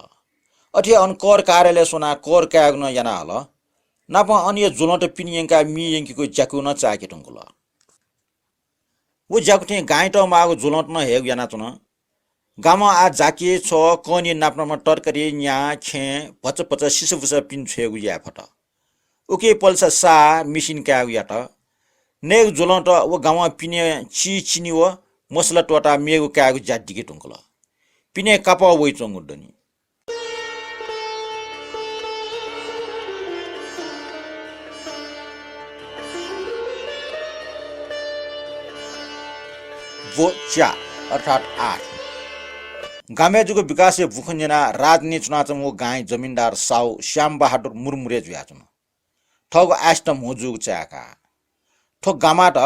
अथे हे अन कर कार्यालयय् स्वनाः कर कायेगु नं याना हल। नापं अनया ज्वलंत पिने यंकाः मि यंकेगु ज्याकू नं चाय्‌के धुंकल। व ज्याकू थें गांयात माःगु ज्वलंत नं हयेगु यानाच्वन। गामं आः जाकि, छ्व, कनी नाप नापं तरकारी, न्या, खेँ, भचा भचा सिसाबुसा पिने छ्वयेगु याये फत। उकी पलेसा साः, मेसिन कायेगु यात। नयेगु ज्वलंत व गामं पिने चीचिनी व मसला त्वःताः मेगु कायेगु ज्या दिके धुंकल। पिने कापः वइच्वंगु दनि। ब्व च्या अर्थात् आठ। गामय् जूगु विकासया बुखँ न्यनाः राजधानीइ च्वनाच्वंम्ह व गांया जमिनदार साहु श्यामबहादुर मुरमुरे जुयाच्वन। थःगु आय्‌सित म्हो जूगु चाय्‌काः थ्व गामयात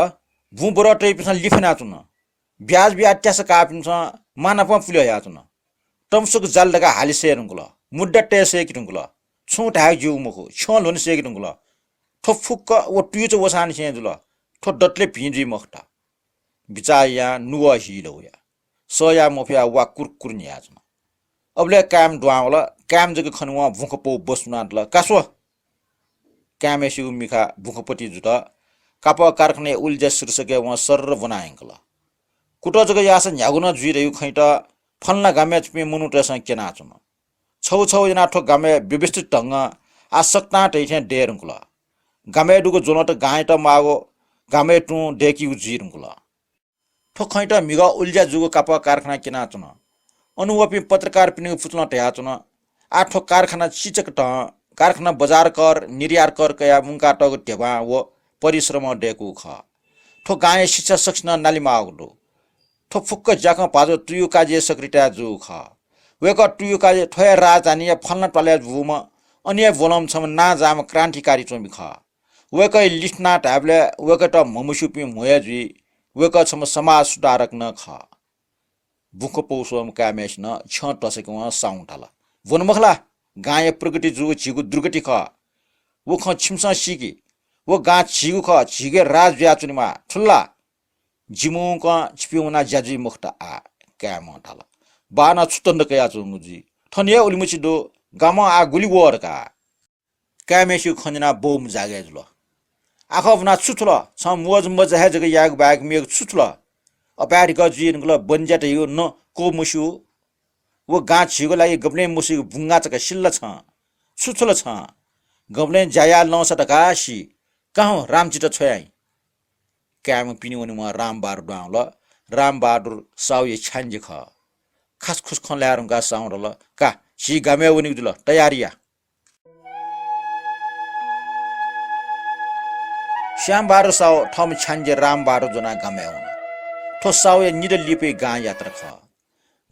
बुँबरः तइपिन्सं लिफ्यनाच्वन। ब्याज बियाः त्यासा काःपिन्सं मांनापं पुले हयाच्वन। तमसुक जाल धकाः हाले सये धुंकल। मुद्दा तये सय्‌के धुंकल। छुं धायेगु ज्यूगु मखु, छ्यं ल्ह्वने सय्‌के धुंकल। थ्व फुक्क व तुयुचा वसांनिसें जुल। थ्व दतले भिं जुइ मखुत। बिचाः यायां नुगः हील वया। सह याये मफयाः वा कुरकुर न्ह्याच्वन। अबलय् काय्‌म्ह दुहां वल। काय्‌म्ह जक खनेवं बुखँपौ बसुनाः धाल, "का स्व।" काय्‌म्हय्‌सिगु मिखा बुखँपति जुत। कापः कारखानाया उलिज्या शीर्षकय् वं सर्र ब्वना यंकल। कुतः जक याःसा न्ह्यागु नं जुइ धइगु खँयात फलाना गामय् च्वंपिं मनूतय्‌सं क्यनाच्वन। छगू छगू यानाः थ्व गामय् व्यवस्थित ढंगं आः सकतां धइथें दये धुंकल। गामय् दुगु ज्वलंत गांयात माःगु गामय् तुं दय्‌कीगु जुइ धुंकल। थ्व खँयात म्हिगः उलिज्या जूगु कापः कारखाना क्यनाच्वन। अन वःपिं पत्रकारपिनिगु पुचलं धयाच्वन, आः थ्व कारखाना चिचक तं, कारखाना बजार कर, निर्यात कर कयाः मुंकातःगु ध्यबां व परिश्रमं दय्‌कूगु खः। थ्व गांया शिक्षा सकसिनं नाले माःगु दु। थ्व फुक्क ज्याखँ भाजु तुयुकाजीया सक्रियताय् जूगु खः। वय्‌कः तुयुकाजी थ्व हे राजधानीया फलाना त्वालय् बूम्ह अन हे ब्वलंम्ह छम्ह नांजाःम्ह क्रान्तिकारी च्वंम्ह खः। वय्‌कःया लिफ्नां धायेबलय् वय्‌कःयात म्हमस्यूपिं म्हो हे जुइ। वय्‌कः छम्ह समाज सुधारक नं खः। बुखँपौ स्वम्ह काय्‌म्हय्‌सिनं छ्यं तसकं साहुं धाल, "ब्वन मखु ला? गांया प्रगति जूगु झीगु दुर्गति खः। व खँ छिमिसं सीकि। व गां झीगु खः, झीगु हे राज जुयाच्वनेमाः, छु ला? जिमिसं छिपिं वनाः ज्या जुइ मखुत आः।" काय्‌म्हं धाल, "बाःनं छु तन्त कयाच्वंगु जुइ? थन हे उलिमछि दु, गामं आः गुलि वः धकाः।" काय्‌म्हय्‌सिगु खँ न्यनाः बौ मजाःगु हे जुल। "आखः ब्वनाः छु थुल? छं मोज मजा हे जक यायेगु बाहेक मेगु छु थुल? अपाय् धिकः जुइ धुंकल, ब्वने ज्या धइगु नं क्वमस्यू। व गां झीगु लागि गबलें मस्यूगु बुंगाःचा का सिल ला छं? छु थुल छं? गबलें ज्या याये लंसा धकाः सी। का हुँ, रामजीत छ्वयाइ।" काय्‌म्ह पिने वनेवं रामबहादुर दुहां वल। रामबहादुर साहुया छ्याञ्जे खः। खासखुस खँ ल्हाये धुंकाः साहुं धाल, "का, झी गामय् वनेगु जुल, तयारी या।" श्यामबहादुर साहु थःम्ह छ्याञ्जे रामबहादुर ज्वनाः गामय् वन। थ्व साहुया निदँ लिपाया गां यात्रा खः।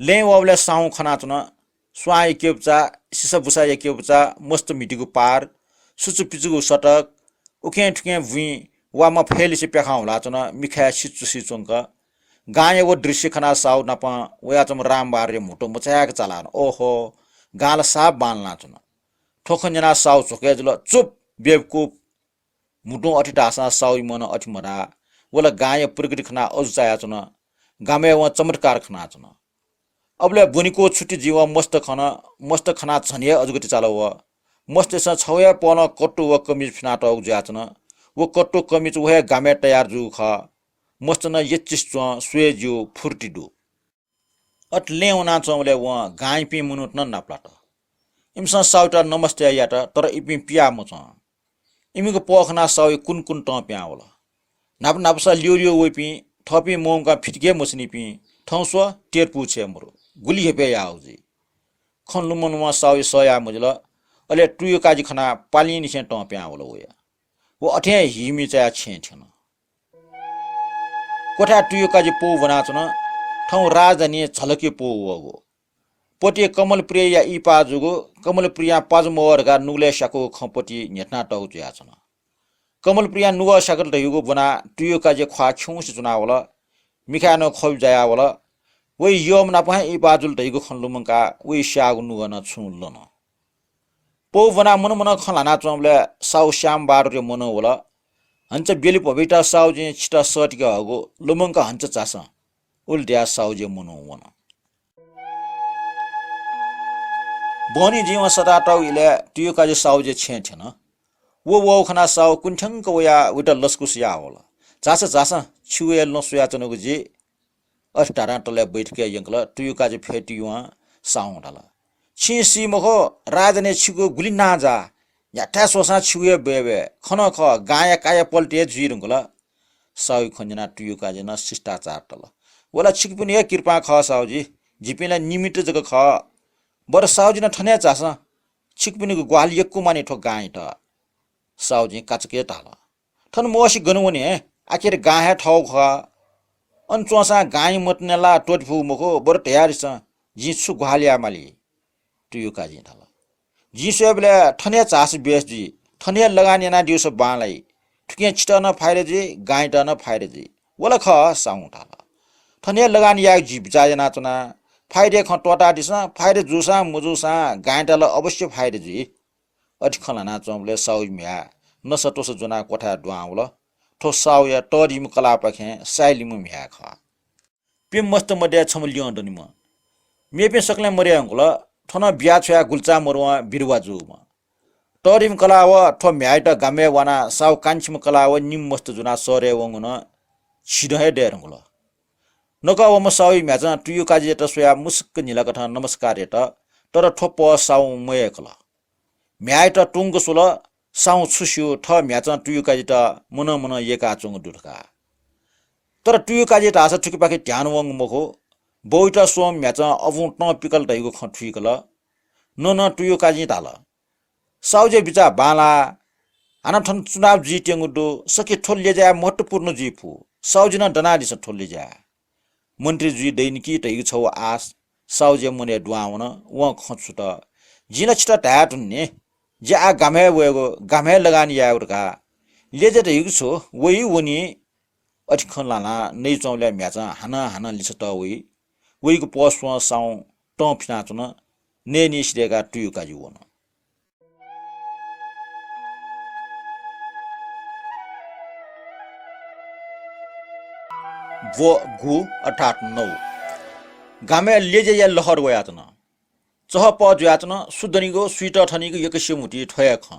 लँय् वःबलय् साहुं खनाच्वन, स्वांया क्यपुचा, सिसाबुसाया क्यपुचा, मस्त म्हितीगु पार, सुचुपिचुगु सडक, उखें थुखें बुँइ वा मफय्‌लिसे प्याखं हुलाच्वन, मिखाय् सिचुसी च्वंक। गांया व दृश्य खनाः साहु नाप वयाच्वंम्ह रामबहादुरया म्हुतु मचाय्‌क चालाः वन। ओहो, गां ला साफ बांलानाच्वन। थ्व खँ न्यनाः साहु झ्वकय् जुल। चुप, बेवकुफ! म्हुतुं अथे धाःसां साहुया मनं अथे मधाः। व ला गांया प्रगति खनाः अजू चायाच्वन। गामय् वं चमत्कार खनाच्वन। अबलय् ब्वनेकुगु छुट्टी जुइवं मस्त खन। मस्त खनाः झन हे अजूगति चाल वः। मस्तय्‌सं छगू हे पहलं कट्टु व कमिज फिनातःगु जुयाच्वन। व कट्टु कमिज व हे गामय् तयार जूगु खः। मस्त नं यच्चिस च्वं, स्वये ज्यू, फुर्ति दु। अथे लँय् वनाच्वंबलय् वं गांयापिं मनूत नं नापलात। इमिसं साहुयात नमस्ते यात, तर इपिं पियाः मच्वं। इमिगु पः खनाः साहुया कुन्कुन तं पिहां वल। न्हापा न्हापासा ल्यूल्यू वइपिं, थःपिं मवंकाः फितिके मछिनिपिं, थौं स्व, तेरपु छय् मरु, गुलि हेपय् याःगु जुइ। खँ लुमं लुमं साहुया सह याये मजिल। अले तुयुकाजी खनाः पालिंनिसें तं पिहां वल वया। व अथें हिमिचायाः छेँय् थ्यन। क्वथाय् तुयुकाजी पौ ब्वनाच्वन। थौं राजधानी झलके पौ वःगु। पति कमलप्रियया इहिपाः जूगु, कमलप्रियां पाजु मवः धकाः नुगलय् स्याकूगु खँ पति न्ह्यथनातःगु जुयाच्वन। कमलप्रियां नुगः स्याकल धइगु ब्वनाः तुयुकाजी ख्वाः खिउँसे च्वनावल। मिखाय् नं ख्वबि जायावल। वइ यःम्ह नाप हे इहिपाः जुल धइगु खँ लुमंकाः वइ स्याःगु नुगः नं छुं लन। पौ ब्वनाः मनमनं खँ ल्हानाच्वंबलय् साहु श्यामबहादुरया मनू वल। हन्च ब्यलि भ्वबित साहुजिं छितः सःतिके हःगु लुमंक हन्च झासँ। उलि धयाः साहुजिया मनू वन। बहनी जिं वं सःतातःगु इलय् तुयुकाजी साहुजिया छेँय् थ्यन। व वःगु खनाः साहु कुन्थ्यंक वयाः वइत लसकुस याः वल। झासँ, झासँ, छिगु हे लँ स्वयाच्वनागु जि। अथे धाधां तलय् बैठकय् यंकल। तुयुकाजी फ्यतुयुवां साहुं धाल, छिं सी मखु, राजधानीय् छिगु गुलि नां जाः। न्ह्याथाय् स्वःसां छिगु हे बय्बय्। खँ नं खः, गांया काया पल्टे हे जुइ धुंकल। साहुया खँ न्यनाः तुयुकाजीं नं शिष्टाचार तल। व ला छिकपिनि हे कृपां खः साहुजी, जिपिं ला निमित्त जक खः। बरु साहुजी नं थन हे झासँ, छिकपिनिगु ग्वाहालि यक्व मानि थ्व गांयात। साहुजिं काचाक्क धाल, थन मवसे गन वने? आखिर गां हे थःगु खः। अन च्वंसां गांइ मतने ला त्वःते फुगु मखु, बरु धयादिसँ, जिं छु ग्वाहालि यायेमाली? तुयुकाजीं धाल, जिं स्वयेबलय् थन हे झासँ बेस जुइ, थन हे लगान यानादीगु बांलाइ। थुकिं छितः नं फाइदा जुइ, गांयात नं फाइदा जुइ। व ला खः, साहुं धाल। थन हे लगान यायेगु जिं बिचाः यानाच्वना। फाइदाया खँ त्वःतादिसँ, फाइदा जूसां मजूसां गांयात ला अवश्य फाइदा जुइ। अथे खँ ल्हानाच्वंबलय् साहुया म्ह्याय् नसात्वसा ज्वनाः क्वथाय् दुहां वल। थ्व साहुया तःधिम्ह कलाःपाखें साइलिम्ह म्ह्याय् खः। प्यम्ह मस्त मदय् छम्ह ल्यं दनिम्ह। मेपिं सकलें मदये धुंकल। थ्व नं बिया छ्वयाः गुल्चा मरुवं बिरुवा जूम्ह। तःधिम्ह कलाः व थ्व म्ह्याय्‌यात गामय् वानाः साहु कान्छिम्ह कलाः व निम्ह मस्त ज्वनाः शहरय् वंगु नं झिदँ हे दये धुंकल। नकः वःम्ह साहुया म्ह्याय्‌चं तुयुकाजीयात स्वयाः मुसुक्क न्हिलाकथं नमस्कार यात, तर थ्व पह साहुं मयय्‌कल। म्ह्याय्‌यात तुंक स्वल। साहुं छु स्यू, थः म्ह्याय्‌चं तुयुकाजीत मनं मनं यय्‌काच्वंगु दु धकाः। तर तुयुकाजी धाःसा थुकिपाखे ध्यान वंगु मखु। बौइत स्वम्ह म्ह्याय्‌चं अबुं तं पिकल धइगु खँ थुइकल। नं नं तुयुकाजीं धाल, साहुजिया बिचाः बांलाः। हानं थन चुनाव जुइत्यंगु दु। सकि थ्व ल्यज्याया महत्त्वपूर्ण जुइ फु। साहुजी नं दनादिसँ थ्व ल्यज्याय्। मन्त्री जुइ दइनि कि धइगु छगू आश साहुजिया मनय् दुहां वन। वं खँ छुत, जिं ला छितः धाये धुन नि, जि आः गामय् वयेगु, गामय् लगान यायेगु धकाः। ल्यज्या धइगु छु, वइ वनी। अथे खँ ल्हानाः नइच्वंबलय् म्ह्याय्‌चं हानं हानं लिछा तः वइ। वइगु पह स्वं साहुं तं फिनाच्वन। नयेनिसें दय्‌काः तुयुकाजी वन। ब्व गु अर्थात् नौ। गामय् ल्यज्याया लहर वयाच्वन। चहःपहः जुयाच्वन। सु दनिगु, सुइत थनिगु यक्वसिया मतिइ थ्व हे खँ।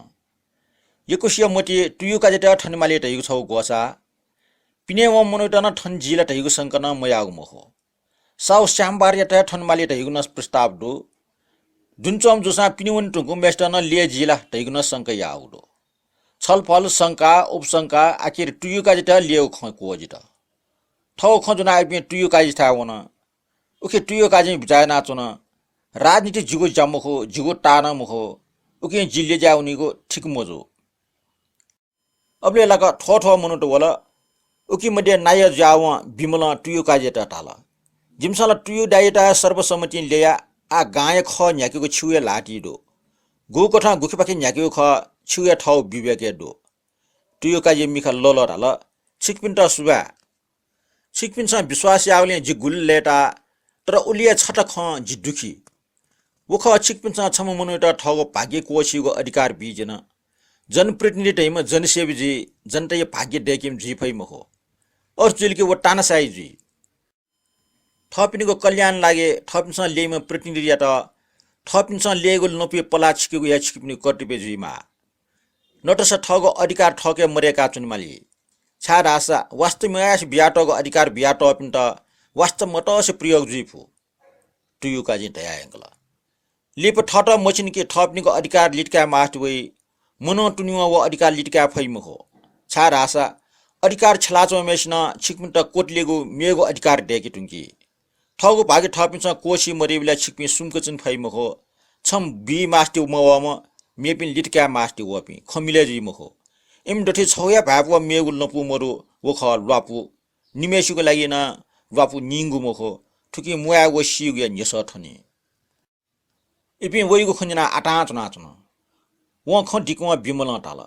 यक्वसिया मतिइ तुयुकाजीत थनेमाली धइगु छगू ग्वसाः। पिने वंम्ह मनूत नं थन जी ला धइगु शंका नं मयाःगु मखु। साहु श्यामबहादुरयात हे थनेमाली धइगु नं प्रस्ताव दु। दुने च्वंम्ह जूसां पिने वने धुंकूम्हय्‌सित नं ल्यये जी ला धइगु नं शंका याःगु दु। छलफल, शंका, उपशंका, आखिर तुयुकाजीत ल्ययेगु खँ क्वःजित। थःगु खँ ज्वनाः इपिं तुयुकाजीथाय् वन। उखे तुयुकाजीं बिचाः यानाच्वन, राजनीति जिगु ज्या मखु, जिगु ताः नं मखु। उकिं जि ल्यज्याय् वनीगु ठीक मजू। अबलय् लाक्क थ्व थ्व मनूत वल। उकी मध्ये नायः जुयावं बिमलं तुयुकाजीयात धाल, जिमिसं ला तुयु दाइयात सर्वसम्मतिं ल्यया, आः गांया खः न्ह्याकेगु छिगु हे ल्हातिइ दु। गुकथं गुखेपाखे न्ह्याकेगु खः छिगु हे थःगु विवेकय् दु। तुयुकाजीया मिखा लःल्वः धाल, छिकपिन्त सुभाय्। छिकपिन्सं विश्वास याःगुलिं जि गुलि लय्‌ता, तर उलि हे छता खँ जि दुखी। व खः, छिकपिन्सं छम्ह मनूयात थःगु भाग्य क्वःछीगु अधिकार बीज्यान। जनप्रतिनिधि धइम्ह जनसेवी जुइ, जनताया भाग्य दय्‌कीम्ह जुइ फइ मखु। अथे जुइल कि व तानाशाही जुइ। थःपिनिगु कल्याण लागि थःपिन्सं ल्यइम्ह प्रतिनिधियात थःपिन्सं ल्यइगु लँपुइ पलाः छिकेगु हे छिकपिनिगु कर्तव्य जुइमाः। नतस थःगु अधिकार थःके मदय्‌का च्वनेमाली। छाय्‌धाःसा वास्ता मयासें बियातःगु अधिकार बियातःपिन्त वास्ता मतसे प्रयोग जुइ फु। तुयुकाजीं धयायंकल। लिपा थःत मछिन कि थःपिनिगु अधिकार लित काये मास्ति वइ। मनं तुनिवं व अधिकार लित काये फइ मखु। छाय्‌धाःसा अधिकार छ्यलाच्वंम्हय्‌सिनं छिकपिन्त क्वतलेगु मेगु अधिकार दय्‌के धुंकी। थःगु भाग्य थःपिन्सं क्वःछी मदीबलय् छिकपिं सुम्क च्वने फइ मखु। छम्ह बी मास्ति मवःम्ह मेपिं लित काये मास्ति वःपिं खँ मिलय् जुइ मखु। इमि दथुइ छगू हे भाय्‌पु व मेगु लँपु मदु, व खः ल्वापु। निम्हय्‌सिगु लागि नं ल्वापु नींगु मखु। थुकी म्वाये व सीगुया न्ह्यसः थनी। इपिं वइगु खँ न्यनाः आतां च्वनाच्वन। वं खँ दिकं बिमलं धाल,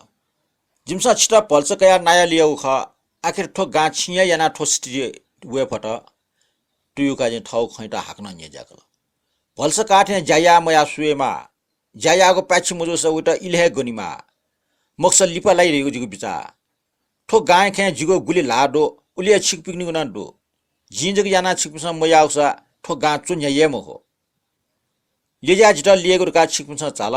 जिमिसं छितः भलसा कयाः नायः लियागु खः, आखिर थ्व गां छिं हे यानाः थ्व स्थिति वये फत। तुयुकाजीं थःगु खँयात हाकनं न्ह्यज्याकल। भलसा काः थें ज्या याः मयाः स्वयेमाः। ज्या याःगु पाय्छि मजूसा वइत इलय् हे गनेमाः। मखुसा लिपा लाइ धइगु जिगु बिचाः। थ्व गांया खँय् जिगु गुलि ल्हाः दु, उलि हे छिकपिनिगु नं दु। जिं जक यानाः छिकपिन्सं मयाःगुसा थ्व गां च्वन्ह्याइ हे मखु। ल्यज्याः जितः लियेगु धकाः छिकपिन्सं झाल।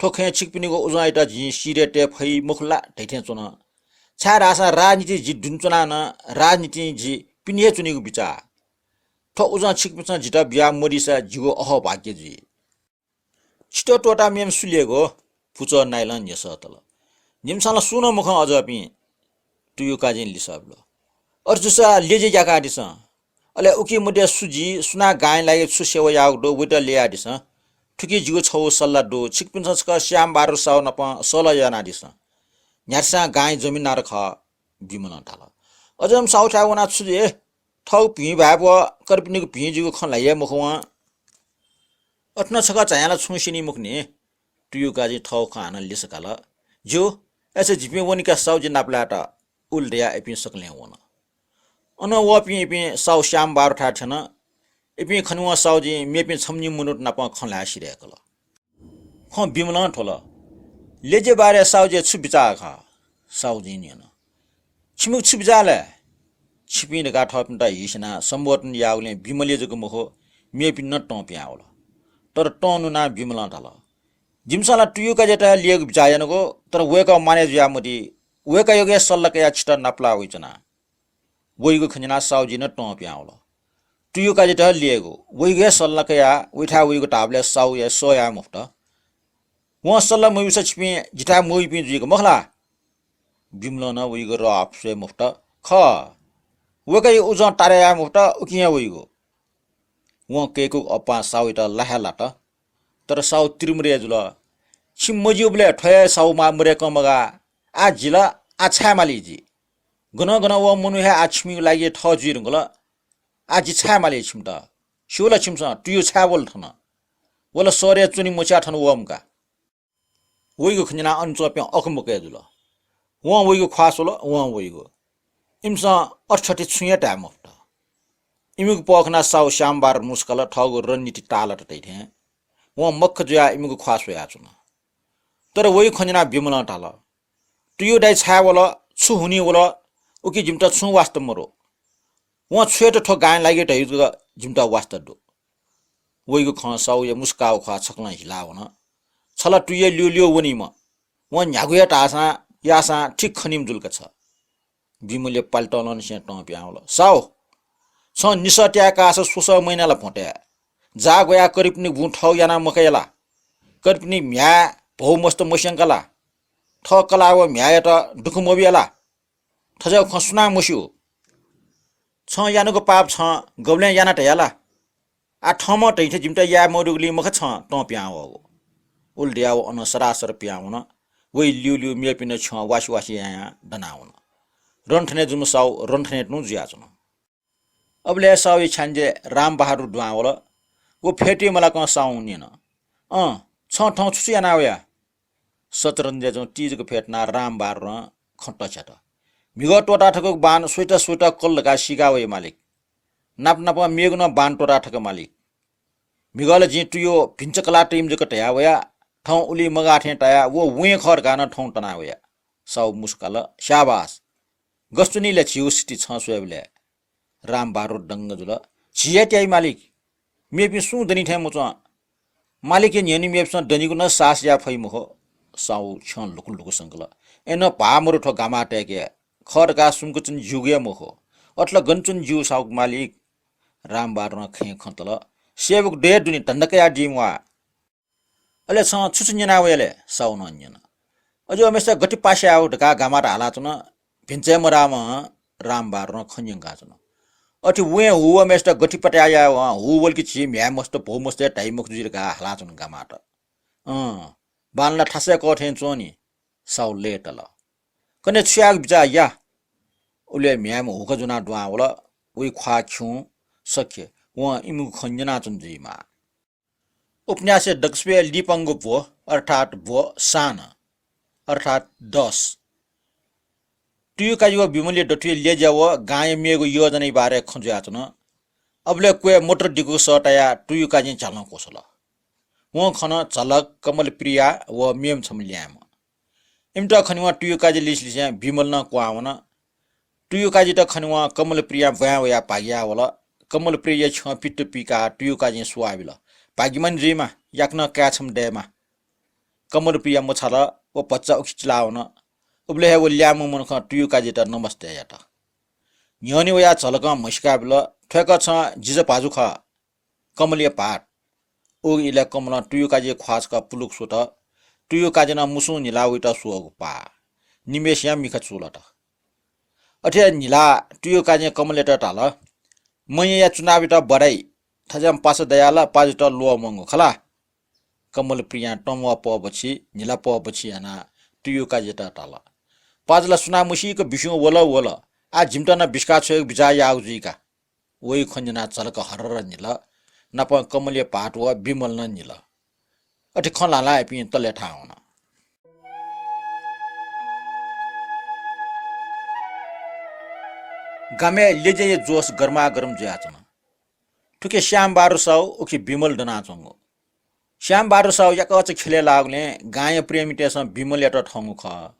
थ्व खँय् छिकपिनिगु उजंयात जिं सिधय् तये फइ मखु ला धइथें च्वन। छाय्धाःसा राजनीति जि दुने च्वनाः नं राजनीतिं जि पिने हे च्वनीगु बिचाः। थ्व उजं छिकपिन्सं जितः बिया मदीसा जिगु अहोभाग्य जुइ। छितः त्वःताः मेम्ह सु ल्ययेगु? पुचः नाइलं न्ह्यसः तल। जिमिसं ला सुं नं मखं अजःपिं, तुयुकाजीं लिसः बिल। अथे जूसा ल्यज्या याकादिसँ। अले उकी मध्ये सु जी, सुनां गांया लागि छु सेवा याःगु दु, वइत ल्ययादिसँ। थुकी जिगु छगू सल्लाह दु, छिकपिन्सं छकः श्यामबहादुर साहु नाप सल्लाह यानादिसँ। न्ह्याथासं गांया जमिनदार खः, बिमलं धाल। अझ साहुथाय् वनाः छु जुइ? थःगु भिं भाय्‌पु, कर्पिनिगु भिं जुइगु खँ ल्हाइ हे मखु वं। अथे नं छकः झायां ला छुं स्यनी मखु नि। तुयुकाजीं थःगु खँ हानं लिसः काल। ज्यू, अय्‌सा जिपिं वनी का साहुजी नापलायेत। उलि धयाः इपिं सकलें वन। अनं वःपिं इपिं साहु श्यामबहादुरथाय् थ्यन। इपिं खनेवं साहुजिं मेपिं छम्ह निम्ह मनूत नाप खँ ल्हाये सिधय्‌कल। खँ बिमलं थ्वल। ल्यज्या बारे साहुजिया छु बिचाः खः? साहुजिं न्यन। छिमिगु छु बिचाः लय्? छिपिं धकाः थःपिन्त हिस्यानाः सम्बोधन याःगुलिं बिमलया जक मखु, मेपिन्त नं तं पिहां वल। तर तं नुनाः बिमलं धाल, जिमिसं ला तुयुकाजीयात हे ल्ययेगु बिचाः यानागु, तर वय्‌कः मानय् जुयामदी। वय्‌कःयागु हे सल्लाह कयाः छितः नापलाः वइच्वना। वइगु खँ न्यनाः साहुजिं नं तं पिहां वल। तुयुकाजीयात हे ल्ययेगु, वइगु हे सल्लाह कयाः वइथाय् वइगु धाःबलय् साहुया सह याये मफुत। वं सल्लाह मब्यूसा छिपिं जिथाय् मवइपिं जुइगु मखु ला? बिमलं नं वइगु रः आफु स्वये मफुत। खः, वय्‌कःया उजं तारे याये मफुत, उकिं हे वइगु। वं कय्‌कूगु अप्वःं साहुयात ला हे लात। तर साहु तिरिमरे जुल। छिं मज्यूबलय् थ्व हे साहु मा मदय्‌कं मगाः। आः जि ला, आः छाय् माली जि? गनं गनं वःम्ह मनू हे आः छिमिगु लागि थः जुइ धुंकल। आः जि छाय् माली छिमित? स्यू ला छिमिसं तुयु छाय् वल थन? व ला शहरय् च्वनी मछ्याः थन वःम्ह का। वइगु खँ न्यनाः अन च्वंपिं अकमकय् जुल। वं वइगु ख्वाः स्वल, वं वइगु। इमिसं अथे थथे छुं हे धाये मफुत। इमिगु पः खनाः साहु श्यामबहादुर मुसुकाल थःगु रणनीति ताःलात तइथें वं मख्ख जुयाः इमिगु ख्वाः स्वयाच्वन। तर वइगु खँ न्यनाः बिमलं धाल, तुयु दाइ छाय् वल, छु हुनिं वल, उकी जिमित छुं वास्ता मदु। वं छु यात थ्व गांया लागि धइगु जिमित वास्ता दु। वइगु खँ साहुया मुसुकाःगु ख्वाः छकलं हिलाः वन। छ ला तुयुया ल्यूल्यू वनीम्ह। वं न्ह्यागु हे धाःसां याःसां ठीक खनीम्ह जुल का छ। बिमलया पालेतलंनिसें तं पिहां वल। साहु, छं निसः त्याये काःसा स्वसः महिना ला भ्वंतय्। जाः ग्वयाः कर्पिनिगु बुँ थःगु यानाः मकया ला? कर्पिनि म्ह्याय् भौ मस्त मस्यंका ला? थः कलाः व म्ह्याय्‌यात दुःख मबिया ला? थज्याःगु खँ सुनां मस्यू। छं यानागु पाप छं गबलें याना धया ला? आः थःम्हं धइथें जिमित याये मदुगुलिं मखु छं तं पिहां वःगु। उलि धयाः व अनं सरासर पिहां वन। वइ ल्यूल्यू मेपिन्त छ्यं वासि वासि यायां दनावन। रणथनय् जूम्ह साहु रणथनय् तुं जुयाच्वन। अबलय् साहुया छ्याञ्जे रामबहादुर दुहां वल। व फ्यतुइ मलाकं साहुं न्यन, अँ, छं थौं छु छु याना वया? शतरञ्जय् जूगु ती जक फ्यतुनाः रामबहादुरं खँ तछ्यात। म्हिगः त्वःता थकूगु बाण स्वइत स्वइत कल धकाः सीका वया मालिक। नाप नाप मेगु नं बाण त्वःता थक मालिक। म्हिगः ला जिं तुयु भिंचा कलाः तइम्ह जक धया वया, थौं उलि मगाः थें तायाः व वें खः धकाः नं थौं तना वया। साहु मुसुकाल, स्याबास। गथे च्वनी ले झीगु स्थिति छं स्वयेबलय्? रामबहादुर दंग जुल। झी हे त्याइ मालिक, मेपिं सुं दनि थें मच्वं। मालिकया न्ह्यःने मेपिन्सं दनिगु नं साहस याये फइ मखु। साहु छ्यं लुकुलुकु संकल। अय्‌नं भाः मदु थ्व गामातय्‌के। खः धकाः सुम्क च्वने ज्यूगु हे मखु। अथे ला गन च्वने ज्यू साहु मालिक? रामबहादुरं खँय् खंतल। सेवक दये दुनि धन्दा कयादीम्ह वा। अले छं छु छु न्यना वया ले? साहुनं न्यन। अज्याःम्हय्‌सित गथे पासा यायेगु धकाः गामात हालाच्वन। भिंचाय् मदाःम्ह रामबहादुरं खँ न्यंकाच्वन। अथे वें हू वःम्हय्‌सित गथे पत्याः यायेगु, हू वल कि झी म्ह्याय् मस्त भौ मस्त हे धाइ मखु जुइ धकाः हालाच्वन गामात। अँ, बांला थासय् कः थें च्वं नि। साहु लय्‌तल। कन्हय् छु यायेगु बिचाः या। उलय् म्ह्याय्‌म्ह हुक्क ज्वनाः दुहां वल। वइ ख्वाः खिउँ, सख्य। वं इमिगु खँ न्यनाच्वन जुइमाः। उपन्यासय् दक्वसिबय् लिपांगु ब्व, अर्थात् ब्व सान, अर्थात् दस। तुयुकाजी व बिमलया दथुइ ल्यज्या व गांया मेगु योजनाया बारे खँ जुयाच्वन। अबलय् क्वय् मोटर दिकूगु सः तयाः तुयुकाजीं झ्यालं क्वसल। वं खन झलक, कमलप्रिया व मेम्ह छम्ह ल्याय्म्ह। इमित खनेवं तुयुकाजी लिसे लिसें बिमल नं क्वहां वन। तुयुकाजीत खनेवं कमलप्रियां ब्वाँय् वयाः भागि याः वल। कमलप्रियाया छ्यं पित्त पिकाः तुयुकाजीं सुवाः बिल, "भाग्यमानी जुइमा, याकनं काय् छम्ह दयेमा।" कमलप्रिया मछाल, व भचा उखे चिलाः वन। उबलय् हे व ल्याय्म्ह मनुखं तुयुकाजीत नमस्ते यात। न्ह्यःने वयाः झलकं म्हसीका बिल, "थ्व हे खः छं जिजः भाजु खः, कमलया भाःत।" उगु इलय् कमलं तुयुकाजीया ख्वाः छकः पुलुक स्वत। तुयुकाजी नं मुसुं न्हिलाः वइत स्वःगु पाः। निम्हेसियां मिखा चूलात। अथे हे न्हिलाः तुयुकाजीं कमलयात धाल, "मंय्‌या चुनावयात बधाई, थज्याःम्ह पासा दयाः ला पाजुयात ल्वःमंगु खला।" कमलप्रियां तंवः पः बछि, न्हिला पः बछि यानाः तुयुकाजीयात धाल, "पाजु ला सुनां मसीक बिस्युं वल वल, आः जिमित नं बिस्काः छ्वयेगु बिचाः याःगु जुइ का।" वइगु खँ न्यनाः झलक हरर न्हिल। नापं कमलया भाःत व बिमल नं न्हिल। अथे खँ ल्हां ल्हां इपिं तले थाहां वन। गामय् ल्यज्याया जोश गरमागरम जुयाच्वन। थुखे श्यामबहादुर साहु, उखे बिमल दनाच्वंगु। श्यामबहादुर साहु याकःचा खेलय् लाःगुलिं गांया प्रेमीतय्‌सं बिमलयात थःगु खः।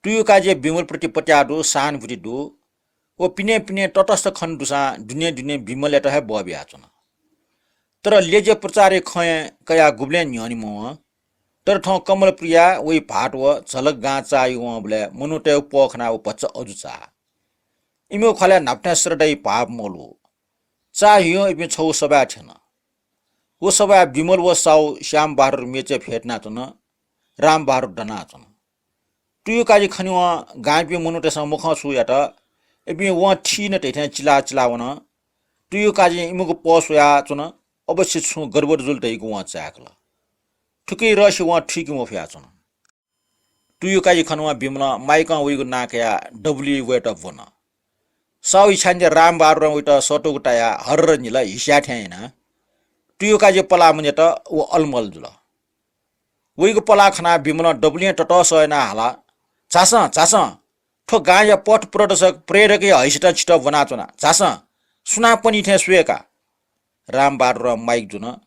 तुयुकाजीया बिमलप्रति पत्याः दु, सहानुभूति दु। व पिने पिने तटस्थ खने दुसां दुने दुने बिमलयात हे बः बियाच्वन। तर ल्यज्या प्रचारया खँय् कयाः गुबलें न्ह्यःने मवं। तर थौं कमलप्रिया, वइ भाःत व झलक गां चाःहिउ वंबलय् मनूतय्‌गु पः खनाः व भचा अजू चाः। इमिगु ख्वालय् न्हापाथें श्रद्धाया भाव मलू। चाःहिउं इपिं छगू सभाय् थ्यन। व सभाय् बिमल व साहु श्यामबहादुर मेचय् फ्यतुनाच्वन, रामबहादुर दनाच्वन। तुयुकाजी खनेवं गांपिं मनूतय्‌सं मखं छु यात, इपिं वं थी नं धइथें चिलाः चिलाः वन। तुयुकाजीं इमिगु पः स्वयाच्वन, अवश्य छुं गडबड जुल धइगु वं चाय्‌कल। थुकिया रहस्य वं थुइके मफयाच्वन। तुयुकाजी खनेवं बिमलं माइकं वइगु नां कयाः दबुलिइ वयेत ब्वन। साहुया छ्याञ्जे रामबहादुरं वइत सःतूगु तायाः हर्र न्हिल हिस्याः थें यानाः तुयुकाजीया पलाः मन्यत व अलमल जुल। वइगु पलाः खनाः बिमलं दबुलिं ततःसः यानाः हाला, "झासँ, झासँ, थ्व गांया पथ प्रदर्शक प्रेरकया हैसियतं छितः ब्वनाच्वना। झासँ, सुनां पनी थें स्वये का।" रामबहादुरं माइक जुन,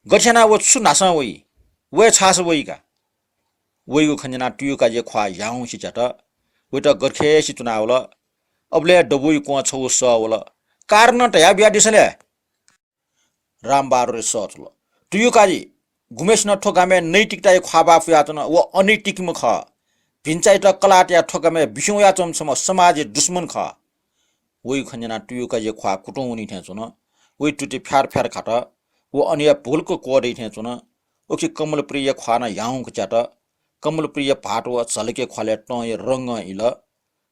"गथे यानाः व छु न्हासं वइ? वये छासं वइ का।" वइगु खँ न्यनाः तुयुकाजीया ख्वाः ह्याउँसे च्यात। वइत गरखय्‌से तुनावल। अबलय् दबुइ क्वं छगू सः वल। "कारणं धया बियादिसँ ले।" रामबहादुरया सः चुल। "तुयुकाजी, गुम्हय्‌सिनं थ्व गामय् नैतिकताया ख्वाःबाः पुयाच्वन, व अनैतिकम्ह खः। भिन्चायात कलाः तयाः थ्व गामय् बिस्युं वयाच्वंम्ह छम्ह समाजया दुश्मन खः।" वइगु खँ न्यनाः तुयुकाजीया ख्वाः कुतुं वनी थें च्वन। वइ तुति फ्यार फ्यार खात। व अनया भुल्क क्वदइ थें च्वन। उखे कमलप्रियाया ख्वाः नं ह्याउँक च्यात। कमलप्रियाया भाःत व झलकया ख्वालय् तंया रंगं इल।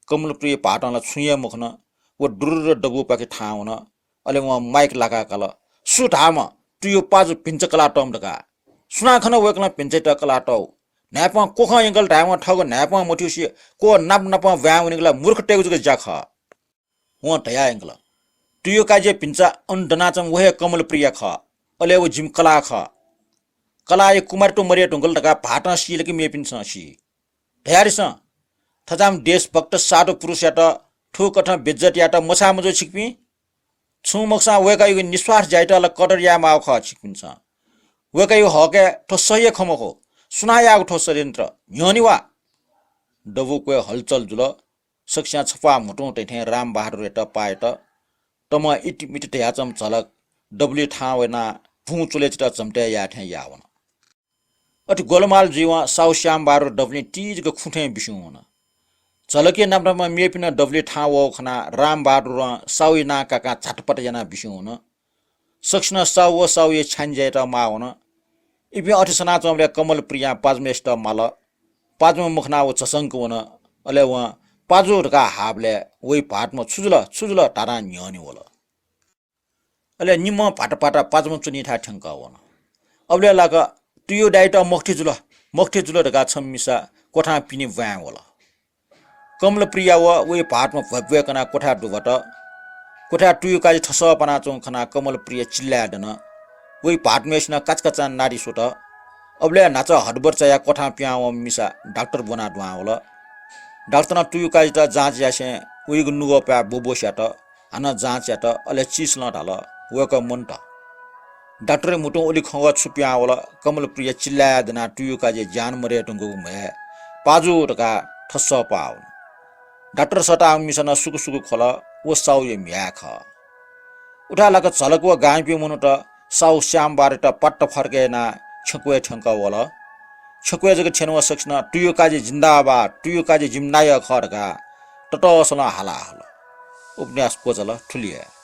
कमलप्रियाया भाःतं ला छुं हे मखन। व दुर्र दबूपाखे थाहां वन। अले वं माइक लाकाः काल, "सु धाःम्ह तुयु पाजु भिन्चा कलाः तःम्ह धकाः? सुनां खन वय्‌कलं भिन्चायात कलाः तःगु? न्हाय्‌पं क्वखं यंकल धायेवं थःगु न्हाय्‌पं मथ्यूसे क्वः नाप नापं ब्वाँय् वनेगु ला मूर्खतय्‌गु जक ज्या खः।" वं धयाः यंकल, "तुयुकाजीया भिन्चा अन दनाच्वंम्ह व हे कमलप्रिया खः, अले व जिमि कलाः खः। कलाःया कुमारीत्व मदये धुंकल धकाः भाःतं सील कि मेपिन्सं सी? धयादिसँ, थज्याःम्ह देशभक्त साधु पुरुषयात थुकथं बेइज्जत यायेत मछाः मजू छिकपिं? छुं मखुसां वय्‌कःयागु निस्वार्थ ज्यायात ला कदर यायेमाःगु खः छिकपिन्सं। वय्‌कःयागु हकय् थ्व सही हे खँ मखु। सुनां याःगु थ्व षड्यन्त्र? न्ह्यःने वा।" दबू क्वय् हलचल जुल। सकसियां छप्वाः म्हुतुं तइथें रामबहादुरयात पाः यात। तमं इतिमिति धयाच्वंम्ह झलक दबुलिइ थाहां वनाः भुं चुले चित झम्टय् याये थें याः वन। अथे गोलमाल जुइवं साहु श्यामबहादुर दबुलिं तीजक खुँ थें बिस्युं वन। झलकया नाप नापं मेपिं नं दबुलिइ थाहां वःगु खनाः रामबहादुरं साहुया नां काकां झातपात यानाः बिस्युं वन। सकसिनं साहु व साहुया छ्याञ्जेयात माः वन। इपिं अथे सनाच्वंबलय् कमलप्रियां पाजुम्हय्‌सित माल। पाजुम्ह मखनाः व झसंक वन। अले वं "पाजु" धकाः हाःबलय् वइ भाःतम्ह "छु जुल, छु जुल?" धाधां न्ह्यःने वल। अले निम्हं भात भात पाजुम्ह च्वनीथाय् थ्यंकः वन। अबलय् लाक "तुयु दाइयात मखुथि जुल, मखुथि जुल" धकाः छम्ह मिसा क्वथां पिने ब्वाँय् वल। कमलप्रिया व वइ भाःतम्ह भ्वय्‌भ्वय् कनाः क्वथाय् दुब्वत। कोठाय् तुयुकाजी थसः पानाच्वंगु खनाः कमलप्रिया चिल्लाय् दन। वइ भाःतम्हय्‌सिनं काचाकाचां नारि स्वत। अबलय् न्हाचः हडबड चायाः कोठां पिहां वंम्ह मिसा डाक्टर ब्वनाः दुहां वल। डाक्टरं तुयुकाजीत जाँच यासें वइगु नुगःपाय् ब्वब्व स्यात। हानं जाँच यात, अले चिसलं धाल, वय्‌कः मन्त। डाक्टरया म्हुतुं उलि खंगः छु पिहां वल, कमलप्रिया चिल्लाय् दनाः तुयुकाजीया ज्यान मदये धुंकूगु म्हय् पाजु धकाः थसः पाः वन। डाक्टर सःताःम्ह मिसा नं सुकु सुकु ख्वल, व साहुया म्ह्याय् खः। उथाय् लाक झलक व गांयापिं मनूत साहु श्यामबहादुरयात पात्त फर्के यानाः छेँकुय् थ्यंकः वल। छेँकुय् जक थ्यने वःसां सकसिनं तुयुकाजी जिन्दाबाद, तुयुकाजी जिमि नायः खः धकाः ततःसलं हाला हल। उपन्यास क्वचाल थुलि हे।